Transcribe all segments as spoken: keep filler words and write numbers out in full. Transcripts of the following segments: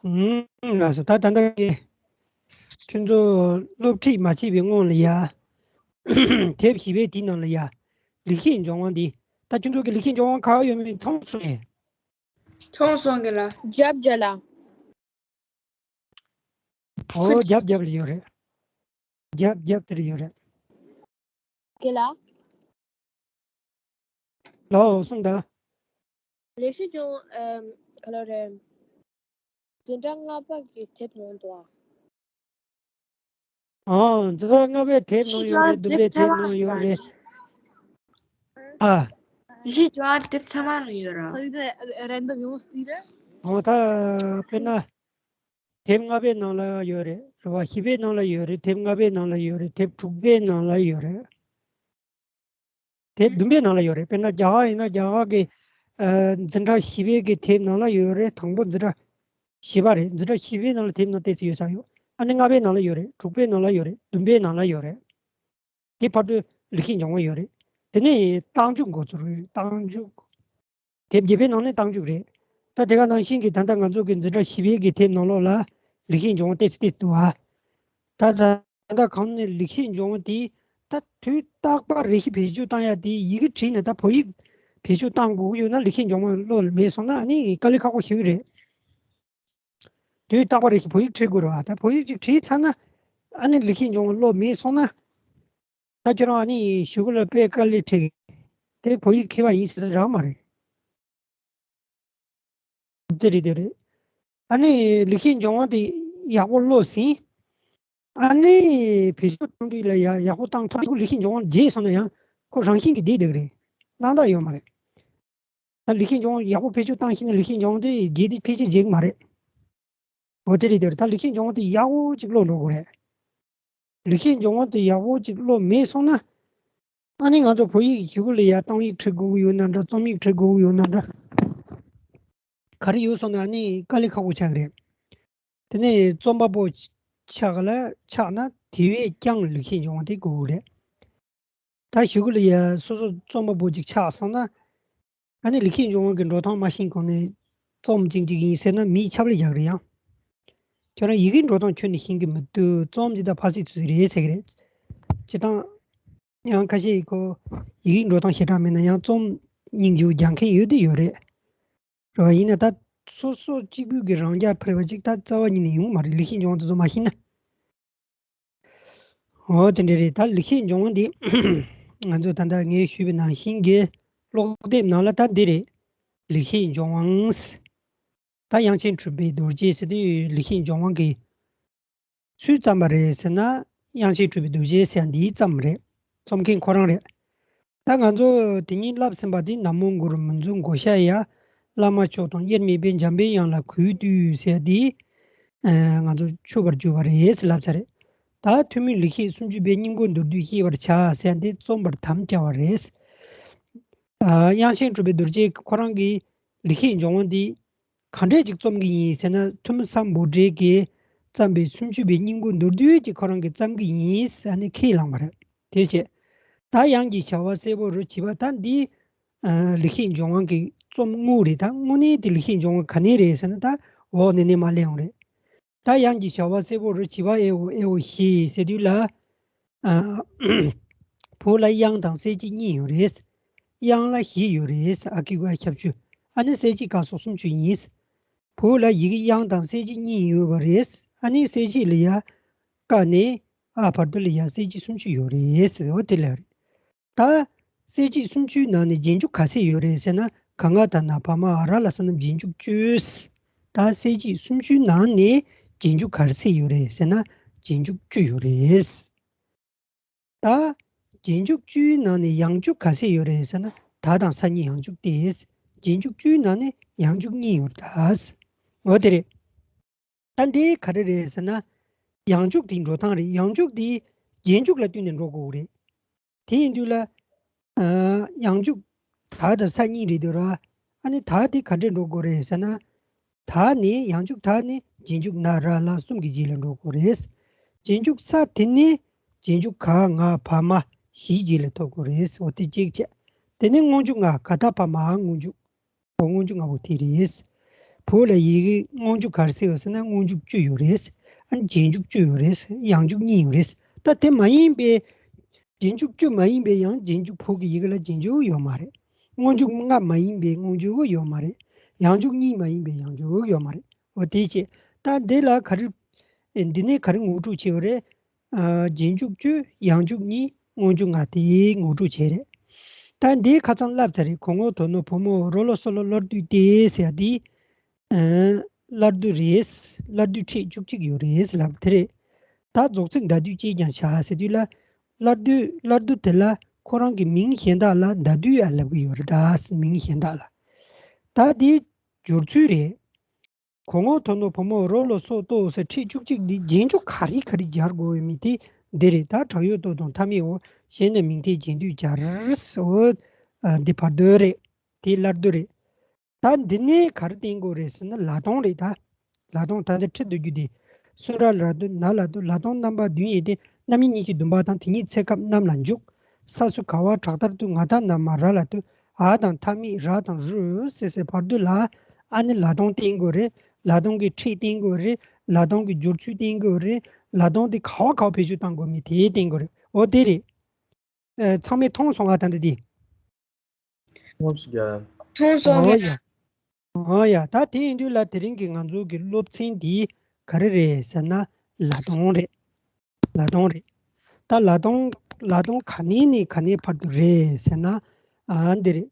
ཨུམ། ལགས་སོ། ད་ད་ལྟ་ཁྱོད་ཚོ་སློབ་ཁྲིད་མ་བྱས་པའི་སྔོན་ལ་ཡ། དེབ་བཞི་པའི་དེའི་ནང་ལ་ཡ། ལེགས་བཤད་ལྗོན་དབང་འདི། ད་ཁྱོད་ཚོ་གི་ལེགས་བཤད་ལྗོན་དབང་ག་བ་ཡོད་མེད་མཐོང་སོང་ངས། མཐོང་སོང་གི་ལ། རྒྱབ་རྒྱབ་ལ། ཨོ། རྒྱབ་རྒྱབ་ལ་ཡོད་རེད། རྒྱབ་རྒྱབ་དེར་ཡོད་རེད། ག་ལ། ལའོ། གསུངས་དང་། ལེགས་བཤད་ལྗོན། ཨམ། ག་ལ་རེད། འཛིན་གྲྭ་ལྔ་པ་གི་དེབ་ནང་དུ་ཨ། ཨོ། འཛིན་གྲྭ་ལྔ་པའི་དེབ་ནང་ཡོད་རེད། བདུན་པའི་དེབ་ནང་ཡོད་རེད། ཨ། ལེགས་བཤད་ལྗོན་དབང་དེབ་ཚང་མ་ནང་ཡོད་ར། ཨོ། ད་དཔེར་ན། དེབ་ལྔ་པའི་ནང་ལ་ཡོད་རེད། རེད་བ། བཞི་པའི་ནང་ལ་ཡོད་རེད། དེབ་ལྔ་པའི་ནང་ལ་ཡོད་རེད། དེབ་དྲུག་པའི་ནང་ལ་ཡོད་རེད། དེབ་བདུན་པའི་ནང་ལ་ཡོད་རེད། དཔེར་ན་རྒྱ་གར་ཡིན་ན་རྒྱ་གར་གྱི། ཨ། འཛིན་གྲྭ་བཞི་པའི་གི་དེབ་ནང་ལ་ཡོད་རེད། དང་པོ་འཛིན་གྲྭ་བཞི་པ་རེད། འཛིན་གྲྭ་བཞི་པའི་ནང་ལ་དེབ་ནང་ཏོག་ཙམ་ཡོད་ས་ཡོད། ཨ་ནི་ལྔ་པའི་ནང་ལ་ཡོད་རེད། དྲུག་པའི་ནང་ལ་ཡོད་རེད། བདུན་པའི་ནང་ལ་ཡོད་རེད། དེ་བར་དུ་ལེགས་བཤད་ལྗོན་དབང་ཡོད་རེད། དེ་ནས་རྟགས་འཇུག་འགོ་ཚུགས་རེད། རྟགས་འཇུག་དེབ་བརྒྱད་པའི་ནང་ནས་རྟགས་འཇུག་རེད། ད་དེ་ག་ནང་བཞིན་གྱི་ད་ལྟ་ང་ཚོ་གི་འཛིན་གྲྭ་བཞི་པའི་གི་དེབ་ནང་ལོགས་ལ་ལེགས་བཤད་ལྗོན་དབང་ཏོག་ཙམ་ཏོག་ཙམ་འདུག་ཨ། ད་ད་ལྟ་གང་ནས་ལེགས་བཤད་ལྗོན་དབང་དེ་ད་དུས་རྟག་པར་རེ་ཞིག་བེད་སྤྱོད་བཏང་ཡ་དེ་ཡི་གེ་བྲིས་ནས་ད་བོད་ཡིག་བེད་སྤྱོད་བཏང་དགོས་ཀྱི་ཡོད་ན། ལེགས་བཤད་ལྗོན་དབང་བློ་ལ་མེད་སོང་ན་ཨ་ནི་དཀའ་ལས་ཁག་པོ་ཞིག་རེད། དུས་རྟག་པར་རེ་ཞིག་བོད་ཡིག་བྲིས་དགོས་རེད་བ། ད་བོད་ཡིག་ཅིག་བྲིས་ཚར་ན་ཨ་ནི་ལེགས་བཤད་ལྗོན་དབང་བློ་མེད་སོང་ན། ད་ཁྱོད་རང་ཨ་ནི་གཞུག་གུ་ལ་དཔེ་དཀའ་ལས་འཕྲད་གི། དེ་བོད་ཡིག་མཁས་པ་ཡིན་ཟེར་ས་རག་མ་རེད། དེ་རེད། དེ་རེད། ཨ་ནི་ལེགས་བཤད་ལྗོན་དབང་དེ་ཡག་པོ་ཀློག་ཟིན། ཨ་ནི་བེད་སྤྱོད་གཏོང་དུས་ལ་ཡག་ཡག་པོ་བཏང་ཐུབ། ཁོ་ལེགས་བཤད་ལྗོན་དབང་བརྗེད་སོང་ན་ཡང་ཁོ་རང་བཞིན་གྱིས་བསྡད་བསྡད་ཀྱི་རེད། སྣང་དག་ཡོད་མ་རེད། ད་ལེགས་བཤད་ལྗོན་དབང་ཡག་པོ་བེད་སྤྱོད་བཏང་ཤེས་ན་ལེགས་བཤད་ལྗོན་དབང་དེ་བརྗེད་དེ་ཕལ་ཆེར་བརྗེད་ཀྱི་མ་རེད། འོ་དེ་རེད། དེ་རེད། ད་ལེགས་བཤད་ལྗོན་དབང་དེ་ཡག་པོ་ཅིག་ཀློག་འགྲོ་དགོས་རེད། ལེགས་བཤད་ལྗོན་དབང་དེ་ཡག་པོ་ཅིག་ཀློག་མེད་སོང་ན། ཨ་ནི་ང་ཚོ་བོད་ཡིག་གཞུག་གུ་ལ་ཡ་གཏོང་ཡིག་བྲི་དགོས་ཀྱི་ཡོད་ན་འདྲ། རྩོམ་ཡིག་བྲི་དགོས་ཀྱི་ཡོད་ན་འདྲ། ག་རེ་ཡོད་སོང་ན་ཨ་ནི་དཀའ་ལས་ཁག་པོ་ཆགས་ཀྱི་རེད། དེ་ནས་རྩོམ་པ་པོ་ཆགས་ལ་ཆགས་ན་དེ་བས་ཀྱང་ལེགས་བཤད་ལྗོན་དབང་དེ་དགོས་ཀྱི་རེད། ད་གཞུག་གུ་ལ་ཡ་སོ་སོ་རྩོམ་པ་པོ་ཅིག་ཆགས་སོང་ན། ཨ་ནི་ལེགས་བཤད་ལྗོན་དབང་གི་འགྲོ་སྟངས་མ་ཤེས་གོང་ནས་རྩོམ་ཅིག་ཅིག་ཡིན་ཟེར་ན་མིས་ཁྱབ་ལ་རྒྱག་རེད་ཡང་། ཁྱོད་རང་ཡི་གེའི་འགྲོ་སྟངས་ཁྱོན་ནས་ཤེས་ཀྱི་མི་འདུག་རྩོམ་འདི་ད་ཕ་སི་ཚུ་སི་རེད་ཟེར་གི་རེད། སྤྱིར་བཏང་ཡང་ཁ་ཤས་ཀྱིས་ཁོ་ཡི་གེའི་འགྲོ་སྟངས་ཞེ་དྲག་མེད་ན་ཡང་རྩོམ་སྙིང་རྗེ་པོ་རྒྱག་མཁན་ཡོད་དེ་ཡོད་རེད། རེད་བ། ཡིན་ན་ད་སོ་སོ་གཅིག་པུས་ཀྱི་རང་རྐྱ་འཕེར་བ་ཅིག་ད་རྩ་བ་ཉིད་ནས་ཡོང་མ་རེད། ལེགས་བཤད་ལྗོན་དབང་དེ་ཚོ་མ་ཤེས་ན། འོ་དེ་འདྲ་རེད། ད་ལེགས་བཤད་ལྗོན་དབང་འདི་ང་ཚོ་ད་ལྟ་ངས་ཞུས་པའི་ནང་བཞིན་གྱི་ཀློག་དེབ་ནང་ལ་ད་འདི་རེད། ལེགས་བཤད་ལྗོན་དབང་། ད་དབྱངས་ཅན་གྲུབ་པའི་རྡོ་རྗེ་ཟེར་དུས་ལེགས་བཤད་ལྗོན་དབང་གི་སུས་བརྩམས་པ་རེད་ཟེར་ན། དབྱངས་ཅན་གྲུབ་པའི་རྡོ་རྗེ་ཟེར་ཡ་འདིས་བརྩམས་རེད། རྩོམ་མཁན་ཁོ་རང་རེད། ད་ང་ཚོ་དེ་ཉིད་བསླབས་ཟིན་པ་དེ་ན་མོ་གུ་རུ་མི་འཛུགས་མགོ་ཤ་ཡ། བླ་མ་མཆོག་དང་དབྱེར་མེད་པའི་འཇམ་པའི་དབྱངས་ལ་གུས་བཏུད་ཟེར་ཡ་དེ། ཨ། ང་ཚོ་མཆོད་པར་གྱུར་པ་རེད་ཟེར་ལབ་ཚར་རེད། ད་ཐུན་མིན་ལེགས་བཤད་སུམ་ཅུ་པའི་སྙིང་པོ་མདོར་བསྡུས་བཤད་པར་བྱ་ཟེར་ཡ་དེ་རྩོམ་པར་དམ་བཅའ་བ་རེད། ཨ། དབྱངས་ཅན་གྲུབ་པའི་རྡོ་རྗེ་ཁོ་རང་གིས་ལེགས་བཤད་ལྗོན་དབང་འདི་ག་འདྲས་ཅིག་རྩོམ་གྱི་ཡིན་ཟེར་ན། ཐོན་མི་སམ་བྷོ་ཊས་ཀྱིས་བརྩམས་པའི་སུམ་ཅུ་པའི་སྙིང་པོ་མདོར་བསྡུས་ཅིག་ཁོ་རང་གིས་བརྩམས་ཀྱི་ཡིན་ཟེར་ནས་ཁས་བླངས་པ་རེད། དེ་བྱས། ད་དབྱངས་ཀྱི་བྱ་བ་གསལ་པོ་རུ་བྱེད་པ་ད་འདི། ཨ། ལེགས་བཤད་ལྗོན་དབང་གི་རྩོམ་དངོས་རེད། ད་དངོས་གནས་དེ་ལེགས་བཤད་ལྗོན་དབང་ག་ནས་རེད་ཟེར་ན། ད་འོག་ནས་ནས་མར་སླེབས་ཡོང་རེད། ད་དབྱངས་ཀྱི་བྱ་བ་གསལ་པོ་རུ་བྱེད་པ་ཨེ་འོ་ཨེ་འོ་ཞེས་ཟེར་དུས་ལ། ཨ། བོད་ལ་དབྱངས་དང་གསལ་བྱེད་གཉིས་ཡོད་རེད། དབྱངས་ལ་བཞི་ཡོད་རེད། ཨ་ཀི་གུ་ཨ་ཁྱབ་བཅུ། ཨ་ནི་གསལ་བྱེད་ཀ་སོགས་སུམ་ཅུ་ཡིན། བོད་ལ་ཡི་གེ་དབྱངས་དང་གསལ་བྱེད་གཉིས་ཡོད་པ་རེད། ཨ་ནི་གསལ་བྱེད་ལ་ཡ། ཀ་ནས་ཨ་བར་དུ་ལ་ཡ་གསལ་བྱེད་སུམ་ཅུ་ཡོད་རེད་ཟེར་བ་དེ་ལ་རེད། ད་གསལ་བྱེད་སུམ་ཅུའི་ནང་ནས་རྗེས་འཇུག་ག་ཚད་ཡོད་རེད་ཟེར་ན། ག་ང་ད་ན་བ་མ་འ་ར་ལ་ས་རྣམས་རྗེས་འཇུག་བཅུ། ད་གསལ་བྱེད་སུམ་ཅུའི་ནང་ནས་རྗེས་འཇུག་ག་ཚད་ཡོད་རེད་ཟེར་ན། རྗེས་འཇུག་བཅུ་ཡོད་རེད། ད་རྗེས་འཇུག་བཅུའི་ནང་ནས་ཡང་འཇུག་ག་ཚད་ཡོད་རེད་ཟེར་ན། ད་དང་ས་གཉིས་ཡང་འཇུག་སྟེ། རྗེས་འཇུག་བཅུའི་ནང་ནས་ཡང་འཇུག་གཉིས་ཡོད་རེད་ད། འོ་དེ་རེད། ད་འདི་ག་རེ་རེད་ཟེར་ན། ཡང་འཇུག་དེའི་འགྲོ་སྟངས་རེད། ཡང་འཇུག་དེ་རྗེས་འཇུག་ལ་བསྟུན་ནས་འགྲོ་དགོས་རེད། དེ་ཡིན་དུས་ལ། ཨ། ཡང་འཇུག་ད་དང་ས་གཉིས་རེད་འདུག་ར། ཨ་ནི་ད་དེ་ག་འདྲས་འགྲོ་དགོས་རེད་ཟེར་ན། ད་ནི་ཡང་འཇུག་ད་ནི་རྗེས་འཇུག་ན་ར་ལ་གསུམ་གྱི་རྗེས་ལ་འགྲོ་དགོས་རེད། རྗེས་འཇུག་ས་དེ་ནི་རྗེས་འཇུག་ག་ང་བ་མ་བཞིའི་རྗེས་ལ་ཐོབ་དགོས་རེད། འོ་དེ་གཅིག་བྱས། དེ་ནི་སྔོན་འཇུག་ང་ག་ད་བ་མ་སྔོན་འཇུག་འོ་སྔོན་འཇུག་ང་བོ་དེ་རེད། བོད་ལ་ཡི་གེ་སྔོན་འཇུག་ག་རེ་ཟེར་བ་ཟེར་ན། སྔོན་འཇུག་བཅུ་ཡོད་རེད། ཨ་ནི་རྗེས་འཇུག་བཅུ་ཡོད་རེད། ཡང་འཇུག་གཉིས་ཡོད་རེད། ད་དེ་མ་ཡིན་པའི་རྗེས་འཇུག་བཅུ་མ་ཡིན་པའི་ཡང་རྗེས་འཇུག་བོད་ཀྱི་ཡི་གེ་ལ་རྗེས་འཇུག་ཡོད་མ་རེད། སྔོན་འཇུག་ལྔ་མ་ཡིན་པའི་སྔོན་འཇུག་ཡོད་མ་རེད། ཡང་འཇུག་གཉིས་མ་ཡིན་པའི་ཡང་འཇུག་ཡོད་མ་རེད། འོ་དེ་བྱས། ད་འདི་ལ་ག་རེ། ཨེ། འདི་ནས་ག་རེ་ངོ་སྤྲོད་བྱས་པ་རེད། ཨ། རྗེས་འཇུག་བཅུ། ཡང་འཇུག་གཉིས། སྔོན་འཇུག་ལྔ། དེ་ངོ་སྤྲོད་བྱས་རེད། ད་འདི་ཁ་སང་བསླབས་ཚར་རེད། གོ་ངོ་དོ་ནོ་བུ་མོ་རོ་ལོ་སོ་ལོ་བློ་གཏོད་དེ་ཟེར་ཡ་འདི། ཨ། བླ་རྡོ་རེད། བླ་རྡོའི་ཕྲད་བཅུ་གཅིག་ཡོད་རེད་ལབ་དེ་རེད། ད་རྫོགས་ཚིག་འདྲ་དུས་ཅེས་ཀྱང་བྱ་ཟེར་དུས་ལ། བླ་རྡོ། བླ་རྡོ་དེ་ལ་ཁོ་རང་གི་མིང་གཞན་དག་ལ་འདྲ་དུས་ཡང་ལབ་ཀྱི་ཡོད་རེད། ད་མིང་གཞན་དག་ལ། ད་དེའི་སྦྱོར་ཚུལ་རེད། གོ་ངོ་དོ་ནོ་བུ་མོ་རོ་ལོ་སོ་ལྟོ་ཟེར་ཕྲད་བཅུ་གཅིག་འདི་རྗེས་འཇུག་ག་རེ་ག་རེ་སྦྱར་དགོས་མིན་དེ་འདི་རེད། ད་དྲག་ཡོད་ལྟོ་དང་མཐའ་མེད་འོ། གཞན་ནི་མིང་མཐའི་རྗེས་ཟློས་སྦྱར་ཟེར་འོ། ཨ། འདི་བར་དོ་རེད། དེ་བླ་རྡོ་རེད། ད་འདི་ནས་ག་རེ་བསྟན་དགོས་རེད་ཟེར་ན། ལ་དོན་རེད་ད། ལ་དོན་ད་འདི་ཁྲིད་དུ་རྒྱུ་དེ། སུ་ར་ལ་དུ་ན་ལ་དུ། ལ་དོན་རྣམ་པ་བདུན་ཡིན་ཏེ། རྣམ་དབྱེ་གཉིས་ཀྱི་བདུན་པ་དང་། དེ་ཉིད་ཚེ་སྐབས་རྣམས་ལ་འཇུག། ས་སུ་ག་བ་དྲག་མཐར་ཏུ། ང་ད་ན་མ་ར་ལ་དུ། འ་དང་མཐའ་མེད་ར་དང་རུ་ཟེར་ཟེར་བར་དུ་ལ། ཨ་ནི་ལ་དོན་བསྟན་དགོས་རེད། ལ་དོན་གྱི་ཕྲད་བསྟན་དགོས་རེད། ལ་དོན་གྱི་སྦྱོར་ཚུལ་བསྟན་དགོས་རེད། ལ་དོན་དེ་ག་བ་ག་བ་བེད་སྤྱོད་བཏང་དགོས་མིན་དེ་བསྟན་དགོས་རེད། འོ་དེ་རེད། ཨ། ཚང་མས་མཐོང་སོང་ང་། ད་འདི་དེ། མཐོང་སོང་ཡ། མཐོང་སོང་ཡ། འོ་ཡ། འོ་ཡ། ད་དེ་ཡིན་དུས་ལ་དེ་རིང་གི་ང་ཚོ་གི་སློབ་ཚན་འདི་ག་རེ་རེད་ཟེར་ན། ལ་དོན་རེད། ལ་དོན་རེད། ད་ལ་དོན། ལ་དོན་ག་ནས་ནས་ག་ནས་བར་དུ་རེད་ཟེར་ན། ཨ། འདི་རེད།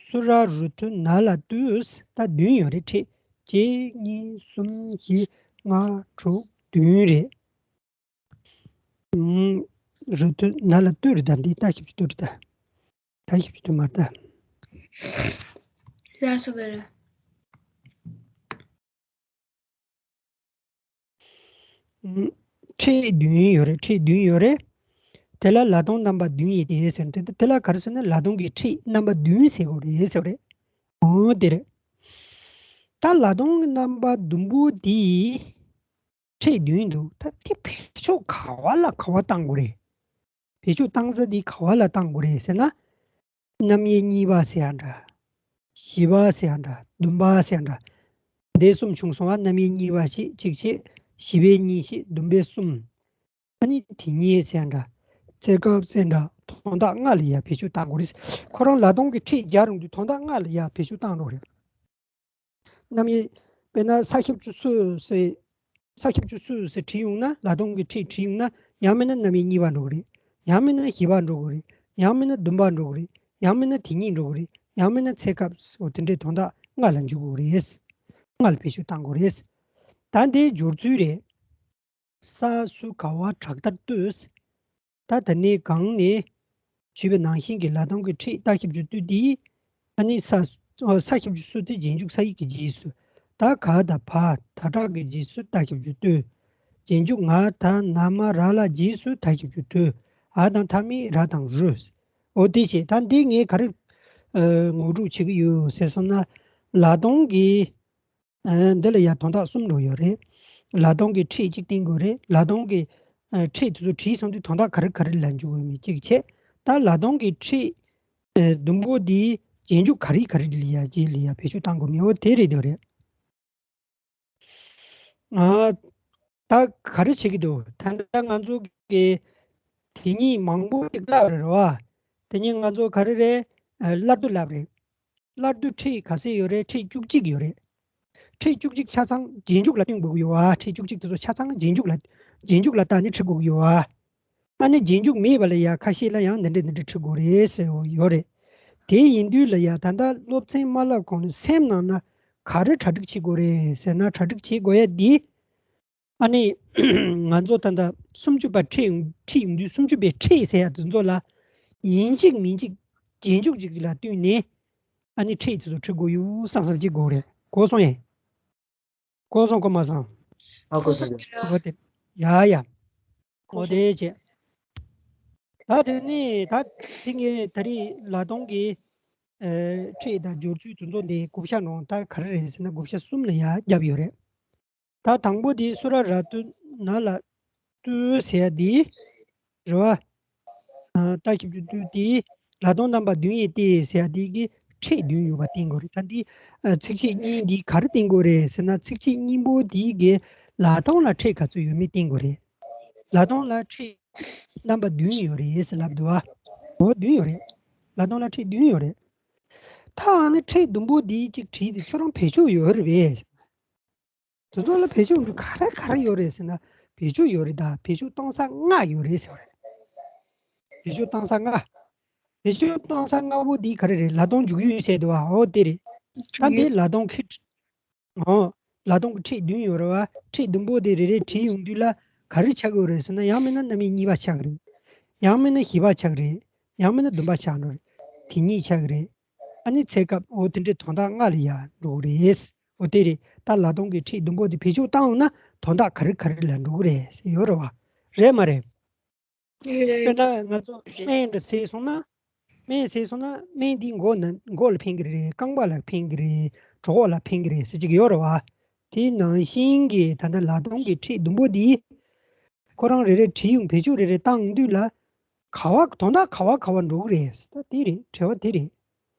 སུ་ར་རུ་དུ་ན་ལ་དུ་ཟེར། ད་བདུན་ཡོད་རེད། ཕྲད། གཅིག་གཉིས་གསུམ་བཞི་ལྔ་དྲུག་བདུན་རེད། ཨུམ། རུ་དུ་ན་ལ་དུ་རེད། ད་འདི་ད་ཞིབ་ཅིག་ཏུ་རེད། ད་ད་ཞིབ་ཅིག་ཏུ་མ་རེད། ད། ལ་སོ་ག་ལ། ཨུམ། ཕྲད་བདུན་ཡོད་རེད། ཕྲད་བདུན་ཡོད་རེད། དེ་ལ་ལ་དོན་རྣམ་པ་བདུན་ཡིན་ཏེ་ཟེར་ཏེ། དེ་ལ་ག་རེ་ཟེར་ན། ལ་དོན་གྱི་ཕྲད་རྣམ་པ་བདུན་ཟེར་དགོས་རེད་ཟེར་བ་རེད། འོ་དེ་རེད། ད་ལ་དོན་གྱི་རྣམ་པ་བདུན་པོ་འདི། ཕྲད་བདུན་འདུག། ད་དེ་བེད་སྤྱོད་ག་བ་ལ་ག་བ་བཏང་དགོས་རེད། བེད་སྤྱོད་བཏང་ས་འདི་ག་བ་ལ་བཏང་དགོས་རེད་ཟེར་ན། རྣམ་དབྱེ་གཉིས་པ་ཟེར་ཡ་འདྲ། བཞི་པ་ཟེར་ཡ་འདྲ། བདུན་པ་ཟེར་ཡ་འདྲ། འདི་གསུམ་བྱུང་སོང་བ། རྣམ་དབྱེ་གཉིས་པ་བྱས་གཅིག་བྱས། བཞི་པའི་གཉིས་བྱས། བདུན་པའི་གསུམ། ཨ་ནི་དེ་ཉིད་ཟེར་ཡ་འདྲ། ཚེ་སྐབས་ཟེར་ཡ་འདྲ། དོན་དག་ལྔ་ལ་ཡ་བེད་སྤྱོད་བཏང་དགོས་རེད། ཁོ་རང་ལ་དོན་གྱི་ཕྲད་སྦྱར་ཡོང་དུས་དོན་དག་ལྔ་ལ་ཡ་བེད་སྤྱོད་བཏང་འགྲོ་རེད། རྣམ་དབྱེ། དཔེར་ན་ས་ཁྱབ་ཆུ་སོ་ཟེར། ས་ཁྱབ་ཆུ་སོ་ཟེར་བྲིས་ཡོང་ན། ལ་དོན་གྱི་ཕྲད་བྲིས་ཡོང་ན། ཡང་མིན་ན་རྣམ་དབྱེ་གཉིས་པ་འགྲོ་གི་རེད། ཡང་མིན་ན་བཞི་པ་འགྲོ་གི་རེད། ཡང་མིན་ན་བདུན་པ་འགྲོ་གི་རེད། ཡང་མིན་ན་དེ་ཉིད་འགྲོ་གི་རེད། ཡང་མིན་ན་ཚེ་སྐབས། འོ་དེ་འདྲའི་དོན་དག་ལྔ་ལ་འཇུག་དགོས་རེད། ལྔ་ལ་བེད་སྤྱོད་བཏང་དགོས་རེད། ད་འདིའི་སྦྱོར་ཚུལ་རེད། ས་སུ་ག་བ་དྲག་མཐར་ཏུ། ད་དེ་ནས་གོང་ནས་ཞུས་པ་ནང་བཞིན་གྱི་ལ་དོན་གྱི་ཕྲད་ད་ཞབས་ཀྱུ་ཏུ་འདི། ཨ་ནི་ས། ཨོ། ས་ཞབས་ཀྱུ་སུ་དེ་རྗེས་འཇུག་ས་ཡིག་གི་རྗེས་སུ། ད་ག་དང་བ་ད་དྲག་གི་རྗེས་སུ་ད་ཞབས་ཀྱུ་ཏུ། རྗེས་འཇུག་ང་ད་ན་མ་ར་ལ་རྗེས་སུ་ད་ཞབས་ཀྱུ་ཏུ། འ་དང་མཐའ་མེད་ར་དང་རུ། འོ་དེ་བྱས། ད་འདི་ངས་ག་རེ། ཨ། ངོ་སྤྲོད་བྱེད་ཀྱི་ཡོད་ཟེར་སོང་ན། ལ་དོན་གྱི། ཨ། འདི་ལ་ཡ་དོན་དག་གསུམ་འགྲོ་ཡོད་རེད། ལ་དོན་གྱི་ཕྲད་གཅིག་བསྟན་དགོས་རེད། ལ་དོན་གྱི། ཨ། ཕྲད་དེ་ཚོ་བྲིས་སོང་དུས་དོན་དག་ག་རེ་ག་རེ་ལ་འཇུག་དགོས་མིན་གཅིག་བྱས། ད་ལ་དོན་གྱི་ཕྲད། ཨ། བདུན་པོ་འདི་རྗེས་འཇུག་ག་རེ་ག་རེ་ལ་ཡ་རྗེས་ལ་ཡ་བེད་སྤྱོད་བཏང་དགོས་མིན། འོ་དེ་རེད་འདུག་རེད། ཨ། ད་ག་རེ་བྱེད་ཀྱི་འདུག། ད་ལྟ་ང་ཚོ་གི་དེ་ཉིད་མང་པོ་ཞིག་བསླབས་རེད་བ། དེ་ཉིད་ང་ཚོ་ག་རེ་རེད། ཨ། བླ་རྡོ་བསླབས་རེད། བླ་རྡོ་ཕྲད་ག་ཚད་ཡོད་རེད། ཕྲད་བཅུ་གཅིག་ཡོད་རེད། ཕྲད་བཅུ་གཅིག་ཆ་ཚང་རྗེས་འཇུག་ལ་སྟོན་དགོས་ཀྱི་ཡོད་ཨ། ཕྲད་བཅུ་གཅིག་དེ་ཚོ་ཆ་ཚང་རྗེས་འཇུག་ལ། རྗེས་འཇུག་ལ་བལྟས་ནས་ཁྲིད་དགོས་ཀྱི་ཡོད་ཨ། ཨ་ནི་རྗེས་འཇུག་མེད་པ་ལ་ཡ་ཁ་ཤས་ལ་ཡང་འདི་འདྲ་འདི་འདྲ་ཁྲིད་དགོས་རེད་ཟེར་ཡོད་རེད། དེ་ཡིན་དུས་ལ་ཡ་ད་ལྟ་སློབ་ཚན་མ་བསླབ་གོང་ནས་སེམས་ནང་ན་ག་རེ་གྲ་སྒྲིག་བྱེད་དགོས་རེད་ཟེར་ན། གྲ་སྒྲིག་བྱེད་དགོས་ཡ་འདི། ཨ་ནི་ང་ཚོ་ད་ལྟ་སུམ་ཅུ་པ་ཁྲིད་ཡོང་ཁྲིད་ཡོང་དུས་སུམ་ཅུ་པའི་ཕྲད་ཟེར་ཡ་དེ་ཚོ་ལ་ཡིན་གཅིག་མིན་གཅིག་རྗེས་འཇུག་ཅིག་ལ་བསྟུན་ནས། ཨ་ནི་ཕྲད་དེ་ཚོ་ཁྲིད་དགོས་ཡོད་བསམ་བསམ་བྱེད་དགོས་རེད། གོ་སོང་ངས། གོ་སོང་། གོ་མ་སོང་། ཨ། གོ་སོང་། འོ་དེ། ཡ་ཡ། འོ་དེ་བྱས། ད་དེ་ནས་ད་དེ་ངས་ད་རེས་ལ་དོན་གྱི། ཨ། ཕྲད་དང་སྦྱོར་ཚུལ་དེ་ཚོ་འདི་བགོ་བཤའ་ནང་ད་ག་རེ་རེད་ཟེར་ན། བགོ་བཤའ་གསུམ་ལ་ཡ་བརྒྱབ་ཡོད་རེད། ད་དང་པོ་དེ་སུ་ར་ར་ཏུ་ན་ལ་ཏུ་ཟེར་ཡ་དེ་རེད་བ། ཨ། ད་ཞབས་ཀྱུ་ཏུ་དེ་ལ་དོན་རྣམ་པ་བདུན་ཡིན་ཏེ་ཟེར་ཡ་དེ་གི་ ཕྲད་བདུན་ཡོད་པ་བསྟན་དགོས་རེད། ད་འདི་ཨ་ཚིགས་བཅད་གཉིས་འདི་ག་རེ་བསྟན་དགོས་རེད་ཟེར་ན། ཚིགས་བཅད་གཉིས་པོ་འདི་གི་ལ་དོན་ལ་ཕྲད་ག་ཚོད་ཡོད་མེད་བསྟན་དགོས་རེད། ལ་དོན་ལ་ཕྲད་རྣམ་པ་བདུན་ཡོད་རེད་ཟེར་ལབ་འདུག་ཨ། འོ་བདུན་ཡོད་རེད། ལ་དོན་ལ་ཕྲད་བདུན་ཡོད་རེད། ད་ཨ་ནི་ཕྲད་བདུན་པོ་འདི་གཅིག་བྲིས་ཏེ་ཁྱོད་རང་བེད་སྤྱོད་ཡོད་རེད་པས། དེ་ཚོ་ལ་བེད་སྤྱོད་འདི་ག་རེ་ག་རེ་ཡོད་རེད་ཟེར་ན། བེད་སྤྱོད་ཡོད་རེད། ད་བེད་སྤྱོད་གཏོང་ས་ལྔ་ཡོད་རེད་ཟེར་བ་རེད། བེད་སྤྱོད་གཏོང་ས་ལྔ། བེད་སྤྱོད་གཏོང་ས་ལྔ་པོ་འདི་ག་རེ་རེད། ལ་དོན་འཇུག་ཡུལ་ཟེར་འདུག་བ། འོ་དེ་རེད། ད་འདི་ལ་དོན་གྱི་འོ། ལ་དོན་གྱི་ཕྲད་བདུན་ཡོད་རེད་བ། ཕྲད་བདུན་པོ་དེ་རེ་རེ་བྲིས་ཡོང་དུས་ལ་ག་རེ་ཆགས་ཀྱི་ཡོད་རེད་ཟེར་ན། ཡང་མིན་ན་རྣམ་དབྱེ་གཉིས་པ་ཆགས་ཀྱི་རེད། ཡང་མིན་ན་བཞི་པ་ཆགས་ཀྱི་རེད། ཡང་མིན་ན་བདུན་པ་ཆགས་འགྲོ་རེད། དེ་གཉིས་ཆགས་ཀྱི་རེད། ཨ་ནི་ཚེ་སྐབས་འོ་དེ་འདྲའི་དོན་དག་ལྔ་ལ་ཡར་འགྲོ་གི་རེད། འོ་དེ་རེད། ད་ལ་དོན་གྱི་ཕྲད་བདུན་པོ་དེ་བེད་སྤྱོད་བཏང་ཡོང་ན་དོན་དག་ག་རེ་ག་རེ་ལ་འགྲོ་གི་རེད་ཟེར་ཡོད་རེད་བ། རེད་མ་རེད། དཔེར་ན་ང་ཚོ་སྨན་འདྲ་ཟས་སོང་ན། སྨན་ཟས་སོང་ན་སྨན་འདི་མགོ་ན་མགོ་ལ་ཕན་གི་རེད། རྐང་པ་ལ་ཕན་གི་རེད། གྲོད་ཁོག་ལ་ཕན་གི་རེད་ཟེར་གཅིག་ཡོད་རེད་བ། དེ་ནང་བཞིན་གྱི་ད་ལྟ་ལ་དོན་གྱི་ཕྲད་བདུན་པོ་འདི་ཁོ་རང་རེ་རེ་བྲིས་ཡོང་། བེད་སྤྱོད་རེ་རེ་བཏང་དུས་ལ་ག་བ་དོན་དག་ག་བ་ག་བ་འགྲོ་གི་རེད། ད་དེ་རེད། དྲི་བ་དེ་རེད།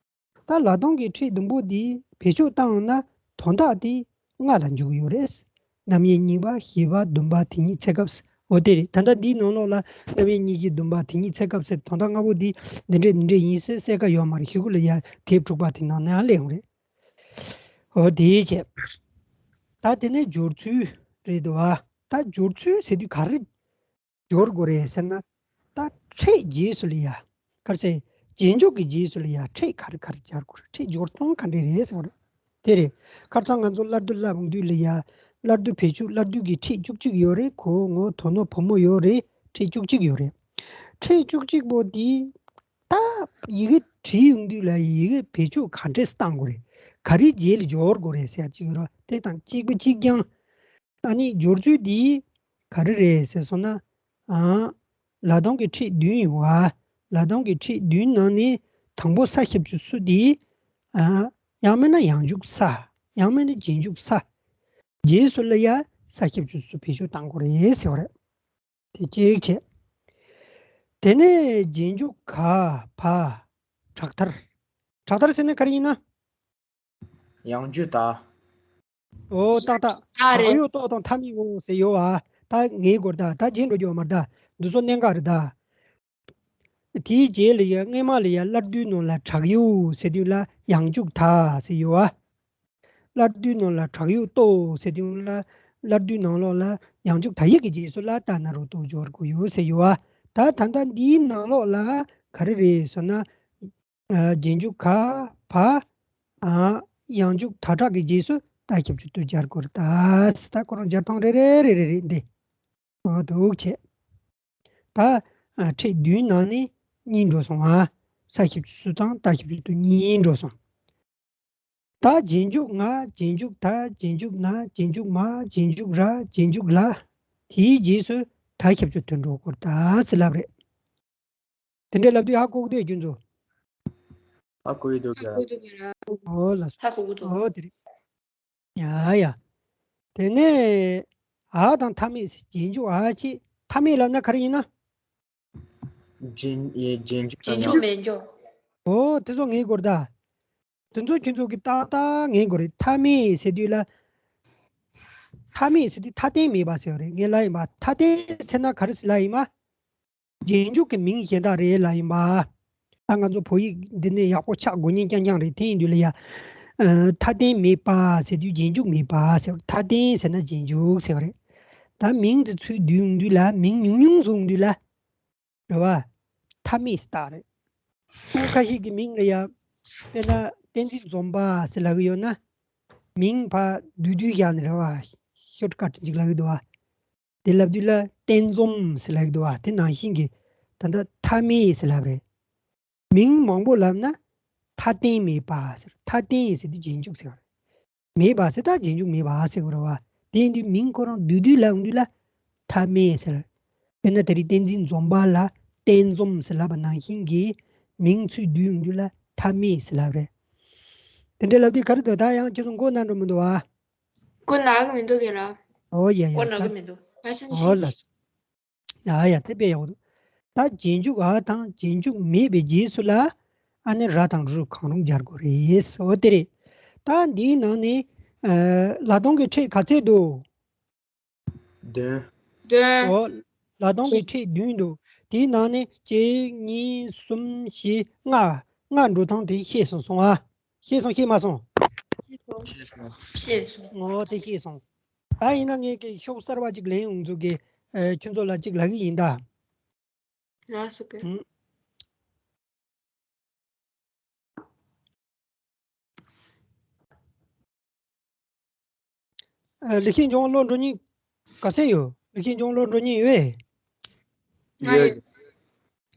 ད་ལ་དོན་གྱི་ཕྲད་བདུན་པོ་འདི་བེད་སྤྱོད་བཏང་ན་དོན་དག་དེ་ལྔ་ལ་འཇུག་གི་ཡོད་རེད། རྣམ་དབྱེ་གཉིས་པ། བཞི་པ། བདུན་པ། དེ་ཉིད་ཚེ་སྐབས། འོ་དེ་རེད། ད་ལྟ་འདིའི་ནང་ལོགས་ལ་རྣམ་དབྱེ་གཉིས་བཞི་བདུན་པ་དེ་ཉིད་ཚེ་སྐབས་ཟེར་དོན་དག་ལྔ་པོ་འདི་འདི་འདྲས་འདི་འདྲས་ཡིན་ཟེར་གསལ་ཁ་ཡོད་མ་རེད། གཞུག་གུ་ལ་ཡ་དེབ་དྲུག་པ་དེ་ནང་ནའང་སླེབས་ཡོང་རེད། འོ་དེའི་ཆེད། ད་དེ་ནས་སྦྱོར་ཚུལ་རེད་འདུག་བ། ད་སྦྱོར་ཚུལ་ཟེར་དུས་ག་རེ་སྦྱོར་དགོས་རེད་ཟེར་ན། ད་ཕྲད་རྗེས་སུ་ལ་ཡ། ག་རེ་ཟེར། རྗེས་འཇུག་གི་རྗེས་སུ་ལ་ཡ་ཕྲད་ག་རེ་ག་རེ་སྦྱར་དགོས་རེད། ཕྲད་སྦྱོར་སྟངས་ག་འདྲས་རེད་ཟེར་བ་རེད། དེ་རེད། ཁ་སང་ང་ཚོ་སླར་བསྡུ་བསླབ་ཡོང་དུས་ལ་ཡ། སླར་བསྡུ་བེད་སྤྱོད། སླར་བསྡུ་གི་ཕྲད་བཅུ་གཅིག་ཡོད་རེད། གོ་ངོ་དོ་ནོ་བུ་མོ་ཡོད་རེད། ཕྲད་བཅུ་གཅིག་ཡོད་རེད། ཕྲད་བཅུ་གཅིག་པོ་འདི་ད་ཡི་གེ་བྲིས་ཡོང་དུས་ལ་ཡི་གེ་བེད་སྤྱོད་ག་འདྲས་བཏང་དགོས་རེད། ག་རེ་རྗེས་ལ་སྦྱོར་དགོས་རེད་ཟེར་ཡ་གཅིག་ཡོད་རེད། དེ་དང་གཅིག་པ་གཅིག་རྐྱང་། ཨ་ནི་སྦྱོར་ཚུལ་འདི་ག་རེ་རེད་ཟེར་སོང་ན། ཨ། ལ་དོན་གྱི་ཕྲད་བདུན་ཡོད་བ། ལ་དོན་གྱི་ཕྲད་བདུན་ནང་ནས་དང་པོ་ས་ཁྱབ་ཚུལ་སུ་དེ། ཨ། ཡང་མིན་ན་ཡང་འཇུག་ས། ཡང་མིན་ན་རྗེས་འཇུག་ས། རྗེས་སུ་ལ་ཡ་ས་ཁྱབ་ཚུལ་སུ་བེད་སྤྱོད་བཏང་དགོས་རེད་ཟེར་བ་རེད། དེ་གཅིག་བྱས། དེ་ནས་རྗེས་འཇུག་ག་བ། དྲག་མཐར། དྲག་མཐར་ཟེར་ན་ག་རེ་ཡིན་ན། ཡང་འཇུག་ད། ཨོ་ཏག་ཏག་ད་རེད། གཡོ་ཏོག་དང་མཐའ་མེད་འོ་ཟེར་ཡོད་ཨ། ད་ངེས་དགོས་རེད་ད། ད་རྗེས་འགྲོ་རྒྱུ་མ་རེད་ད། འདི་ཚོ་གནད་འགག་རེད་ད། དེའི་རྗེས་ལ་ཡ་སྔས་མ་ལ་ཡ་སླར་བསྡུའི་ནང་ལ་དྲག་གཡོ་ཟེར་དུས་ལ་ཡང་འཇུག་ད་ཟེར་ཡོད་ཨ། སླར་བསྡུའི་ནང་ལ་དྲག་གཡོ་ཏོག་ཟེར་དུས་ལ། སླར་བསྡུའི་ནང་ལོགས་ལ་ཡང་འཇུག་ད་ཡིག་གི་རྗེས་སུ་ལ་ད་ན་རོ་ཏོག་སྦྱོར་དགོས་ཡོད་ཟེར་ཡོད་ཨ། ད་ད་ལྟ་འདིའི་ནང་ལོགས་ལ་ག་རེ་རེད་ཟེར་ན། ཨ། རྗེས་འཇུག་ག་བ། ཨ། ཡང་འཇུག་ད་དྲག་གི་རྗེས་སུ་ད་ཁྱབ་ཚུལ་དུ་སྦྱར་དགོས་རེད་ད། ད་ཁོ་རང་སྦྱར་སྟངས་རེ་རེ་རེ་རེ་རེད་འདི། འོ་འདུག་བྱས། ད། ཨ། ཕྲད་བདུན་ནང་ནས་གཉིས་འགྲོ་སོང་ཨ། ས་ཁྱབ་ཚུལ་སུ་དང་ད་ཁྱབ་ཚུལ་དུ་གཉིས་འགྲོ་སོང་། ད་རྗེས་འཇུག་ང་། རྗེས་འཇུག་ད། རྗེས་འཇུག་ན། རྗེས་འཇུག་མ། རྗེས་འཇུག་ར། རྗེས་འཇུག་ལ། དེའི་རྗེས་སུ་ད་ཁྱབ་ཚུལ་དུ་འགྲོ་དགོས་རེད་ད་ཟེར་ལབ་རེད། དེ་འདྲ་ལབ་དུས་ཧ་གོ་གི་འདུག་ཁྱོད་ཚོ། ཧ་གོ་ཡི་འདུག་ཧ་གོ་གི་འདུག་ཡ། ཨོ་ལགས་སོ། ཧ་གོ་གི་འདུག་ཨོ་དེ་རེད། ཡ་ཡ། དེ་ནས་ཨ་དང་མཐའ་མེད་ཟེར། རྗེས་འཇུག་ཨ་ཅེ། མཐའ་མེད་ལབ་ན་ག་རེ་ཡིན་ན། རྗེས་ཡ་རྗེས་འཇུག་དང་རྗེས་འཇུག་མེད་འཇུག་ཨོ་དེ་ཚོ་ངེས་དགོས་རེད་ད། དེ་ཚོ་ཁྱོད་ཚོ་གི་ཏག་ཏག་ངེས་དགོས་རེད། མཐའ་མེད་ཟེར་དུས་ལ། མཐའ་མེད་ཟེར་དུས་མཐའ་རྟེན་མེད་པ་ཟེར་བ་རེད། ངས་ལབ་ཡིན་པ། མཐའ་རྟེན་ཟེར་ན་ག་རེ་ཟེར་ལབ་ཡིན་པ། རྗེས་འཇུག་གི་མིང་གཞན་དག་རེད་ལབ་ཡིན་པ། ད་ང་ཚོ་བོད་ཡིག་འདི་ནས་ཡག་པོ་ཆགས་དགོས་ཉེན་རྐྱང་རྐྱང་རེད། དེ་ཡིན་དུས་ལ་ཡ། ཨ། མཐའ་རྟེན་མེད་པ་ཟེར་དུས་རྗེས་འཇུག་མེད་པ་ཟེར། མཐའ་རྟེན་ཟེར་ན་རྗེས་འཇུག་ཟེར་བ་རེད། ད་མིང་དེ་ཚུར་བསྡུས་ཡོང་དུས་ལ། མིང་ཉུང་ཉུང་བཟོ་ཡོང་དུས་ལ། རེད་བ། མཐའ་མེད་ཟེར་རྟགས་རེད། ཁོ་ཁ་ཤས་ཀྱི་མིང་ལ་ཡ། དཔེར་ན་བསྟན་འཛིན་འཛོམས་པ་ཟེར་ལབ་ཀྱི་ཡོད་ན། མིང་ཕར་བསྡུས་བསྡུས་བཞག་ནས་རེད་བ། ཤོ་ཊི་ཀཊ་ཅིག་ལབ་ཀྱི་འདུག་བ། དེ་ལབ་དུས་ལ་བསྟན་འཛོམས་ཟེར་ལབ་ཀྱི་འདུག་བ། དེ་ནང་བཞིན་གྱི་ད་ལྟ་མཐའ་མེད་ཟེར་ལབ་རེད། མིང་མང་པོ་ལབ་ན་མཐའ་རྟེན་མེད་པ་ཟེར། མཐའ་རྟེན་ཟེར་དུས་རྗེས་འཇུག་ཟེར་བ་རེད། མེད་པ་ཟེར་ད་རྗེས་འཇུག་མེད་པ་ཟེར་དགོས་རེད་བ། དེ་ཡིན་དུས་མིང་ཁོ་རང་བསྡུས་བསྡུས་ལབ་ཡོང་དུས་ལ་མཐའ་མེད་ཟེར། དཔེར་ན་དེ་རིང་བསྟན་འཛིན་འཛོམས་པ་ལ་བསྟན་འཛོམས་ཟེར་ལབ་པ་ནང་བཞིན་གྱི་མིང་ཚུར་བསྡུས་ཡོང་དུས་ལ་མཐའ་མེད་ཟེར་ལབ་རེད། དེ་འདྲ་ལབ་དུས་ག་རེ་འདུག་ད་ཡང་ཁྱེད་ཚོ་མགོ་ན་འགྲོ་མི་འདུག་བ། མགོ་ན་གི་མི་འདུག་གི་ར། ཨོ་ཡ་ཡ། མགོ་ན་གི་མི་འདུག་ཨོ་ལགས་སོ། ཡ་ཡ་དེ་དཔེ་ཡག་པོ་འདུག་ད་རྗེས་འཇུག་ཨ་དང་རྗེས་འཇུག་མེད་པའི་རྗེས་སུ་ལ། ཨ་ནི་ར་དང་རུ་གང་རུང་སྦྱར་དགོས་རེད། འོ་དེ་རེད། ད་འདིའི་ནང་ནས་ཨ་ལ་དོན་གྱི་ཕྲད་ག་ཚད་འདུག་བདུན། བདུན། འོ། ལ་དོན་གྱི་ཕྲད་བདུན་འདུག་དེའི་ནང་ནས་གཅིག་གཉིས་གསུམ་བཞི་ལྔ། ལྔ་འགྲོ་སྟངས་དེ་ཤེས་སོང་སོང་ཨ། ཤེས་སོང་ཤེས་མ་སོང་། ཤེས་སོང་། ཤེས་སོང་། ཤེས་སོང་། འོ་དེ་ཤེས་སོང་། ད་ཡིན་ན་ངས་ཀྱི་ཤོག་གསར་བ་གཅིག་ལེན་ཡོང་ཚུལ་གྱི་ཨ་ཁྱོད་ཚོ་ལ་གཅིག་ལབ་གི་ཡིན་ད། ལགས་སོ་ཀེ། ཨུམ། ཨ་ལི་ཁེ་འབྱུང་བ་ཀློག་འགྲོ་མཁན་ག་ཚད་ཡོད། ལི་ཁེ་འབྱུང་བ་ཀློག་འགྲོ་མཁན་ཡོད་པས། ང་ཡོད།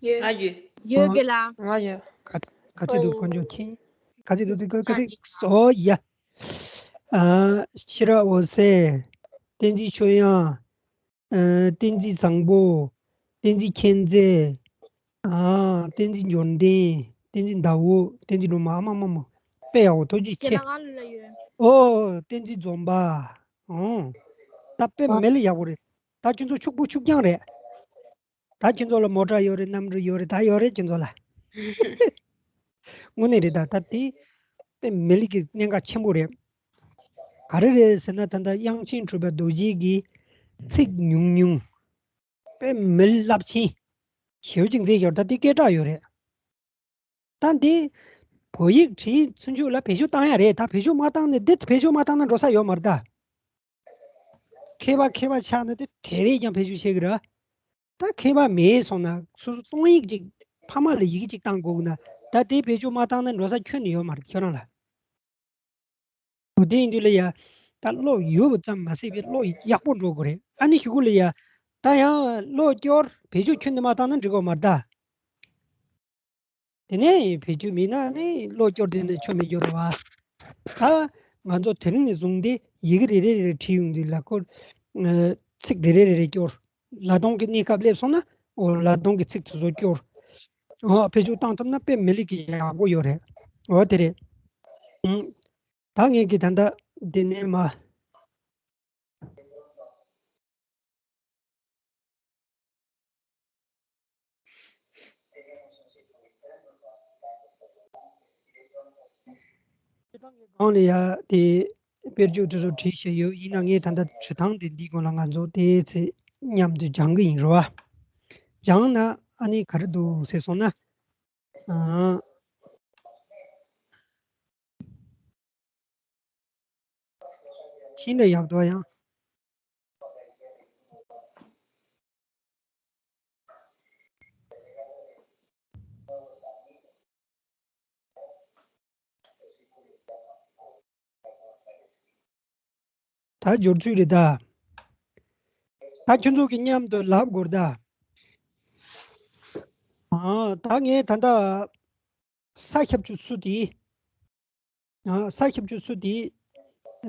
ཡོད། ང་ཡོད། ཡོད་ཀེ་ལགས། ང་ཡོད། ག་ག་ཚད་འདུག་དཀོན་མཆོག་མཁྱེན། ག་ཚད་འདུག་དེ་ག་ག་ཚད། ཨོ་ཡ། ཨ་ཤེས་རབ་འོད་གསལ། བསྟན་འཛིན་ཆོས་དབྱངས། ཨ་བསྟན་འཛིན་བཟང་པོ། བསྟན་འཛིན་མཁྱེན་བརྩེ། ཨ་བསྟན་འཛིན་འབྱོར་ལྡན། བསྟན་འཛིན་ཟླ་འོད། བསྟན་འཛིན་སྒྲོལ་མ། ཨ་མ་མ་མ། དཔེ་ཡག་པོ་ཐུགས་རྗེ་ཆེ། ཨོ་བསྟན་འཛིན་འཛོམས་པ། ཨོ། ད་དཔེ་མི་ལ་ཡག་པོ་རེད། ད་ཁྱོད་ཚོ་ཕྱུག་པོ་ཕྱུག་རྐྱང་རེད། ད་ཁྱོད་ཚོ་ལ་མོ་ཊ་ཡོད་རེད། གནམ་གྲུ་ཡོད་རེད། ད་ཡོད་རེད་ཁྱོད་ཚོ་ལ། དངོས་གནས་རེད། ད་ད་དེ་དཔེ་མི་ལ་གི་གནད་འགག་ཆེན་པོ་རེད། ག་རེ་རེད་ཟེར་ན་ད་ལྟ་དབྱངས་ཅན་གྲུབ་པ་རྡོ་རྗེ་གི་ཚིག་ཉུང་ཉུང་། དཔེ་མི་ལ་རླབས་ཆེན་ཞེ་པོ་ཅིག་མཛད་ཡོད། ད་དེ་སྐད་གྲགས་ཡོད་རེད། ད་འདི་བོད་ཡིག་བྲིས་ཚུན་ཆོད་ལ་བེད་སྤྱོད་བཏང་ཡ་རེད། ད་བེད་སྤྱོད་མ་བཏང་ན་འདི་བེད་སྤྱོད་མ་བཏང་ན་འགྲོ་ས་ཡོད་མ་རེད་ད། མཁས་པ་མཁས་པ་ཆགས་ན་དེ་དེ་བས་ཀྱང་བེད་སྤྱོད་བྱེད་ཀྱི་རེད། ད་མཁས་པ་མེད་སོང་ན་སོ་སོ་གཏོང་ཡིག་ཅིག་ཕ་མ་ལ་ཡི་གེ་ཅིག་བཏང་དགོས་ན་ད་དེ་བེད་སྤྱོད་མ་བཏང་ན་འགྲོ་ས་ཁྱོན་ནས་ཡོད་མ་རེད་ཁྱོད་རང་ལ། འོ་དེ་ཡིན་དུས་ལ་ཡ། ད་བློ་ཡོད་པ་ཙམ་མ་ཟད་པའི་བློ་ཡག་པོ་འགྲོ་དགོས་རེད། ཨ་ནི་གཞུག་གུ་ལ་ཡ། ད་ཡང་བློ་སྐྱོར་བེད་སྤྱོད་ཁྱོན་ནས་མ་བཏང་ན་འགྲིག་གི་མ་རེད་ད། དེ་ནས་བེད་སྤྱོད་མེད་ན་ནི་བློ་སྐྱོར་དེ་ནི་ཆོ་མེད་སྐྱོར་བ། ད་ང་ཚོ་དེ་རིང་ནས་བཟུང་སྟེ་ཡི་གེ་རེ་རེ་རེ་བྲིས་ཡོང་དུས་ལ་ཁོ། ཚིག་རེ་རེ་རེ་རེ་སྐྱོར། ལ་དོན་གྱི་གནས་སྐབས་སླེབས་སོང་ན་འོ་ལ་དོན་གྱི་ཚིག་དེ་ཚོ་སྐྱོར། འོ་བེད་སྤྱོད་བཏང་ཐུབ་ན་དཔེ་མི་ལེགས་ཀྱི་ཡག་པོ་ཡོད་རེད། འོ་དེ་རེད། ཨང་། ད་ངས་ཀྱི་ད་ལྟ་འདི་ནས་མ། སྤྱིར་བཏང་གི་སྒང་ལ་ཡ་དེ་དཔེར་བརྗོད་དེ་ཚོ་བྲིས་བཞག་ཡོད། ཡིན་ན་ངས་ད་ལྟ་བྲིས་སྟངས་དེ་འདིའི་སྒང་ལ་ང་ཚོ་དེ་ཚེ་མཉམ་དུ་སྦྱང་གི་ཡིན་རེད་བ། སྦྱངས་ན་ཨ་ནི་ག་རེ་འདུག་ཟེར་སོང་ན། ཨང་། ཤིན་ཏུ་ཡག་ཏུ་ཡང་། ད་སྦྱོར་ཚུལ་རེད་ད། ད་ཁྱོད་ཚོ་གི་མཉམ་དུ་ལབ་དགོས་ད། ཨ་ད་ངས་ད་ལྟ་ས་ཁྱབ་ཆུ་སུ་དེ། ཨ་ས་ཁྱབ་ཆུ་སུ་དེ།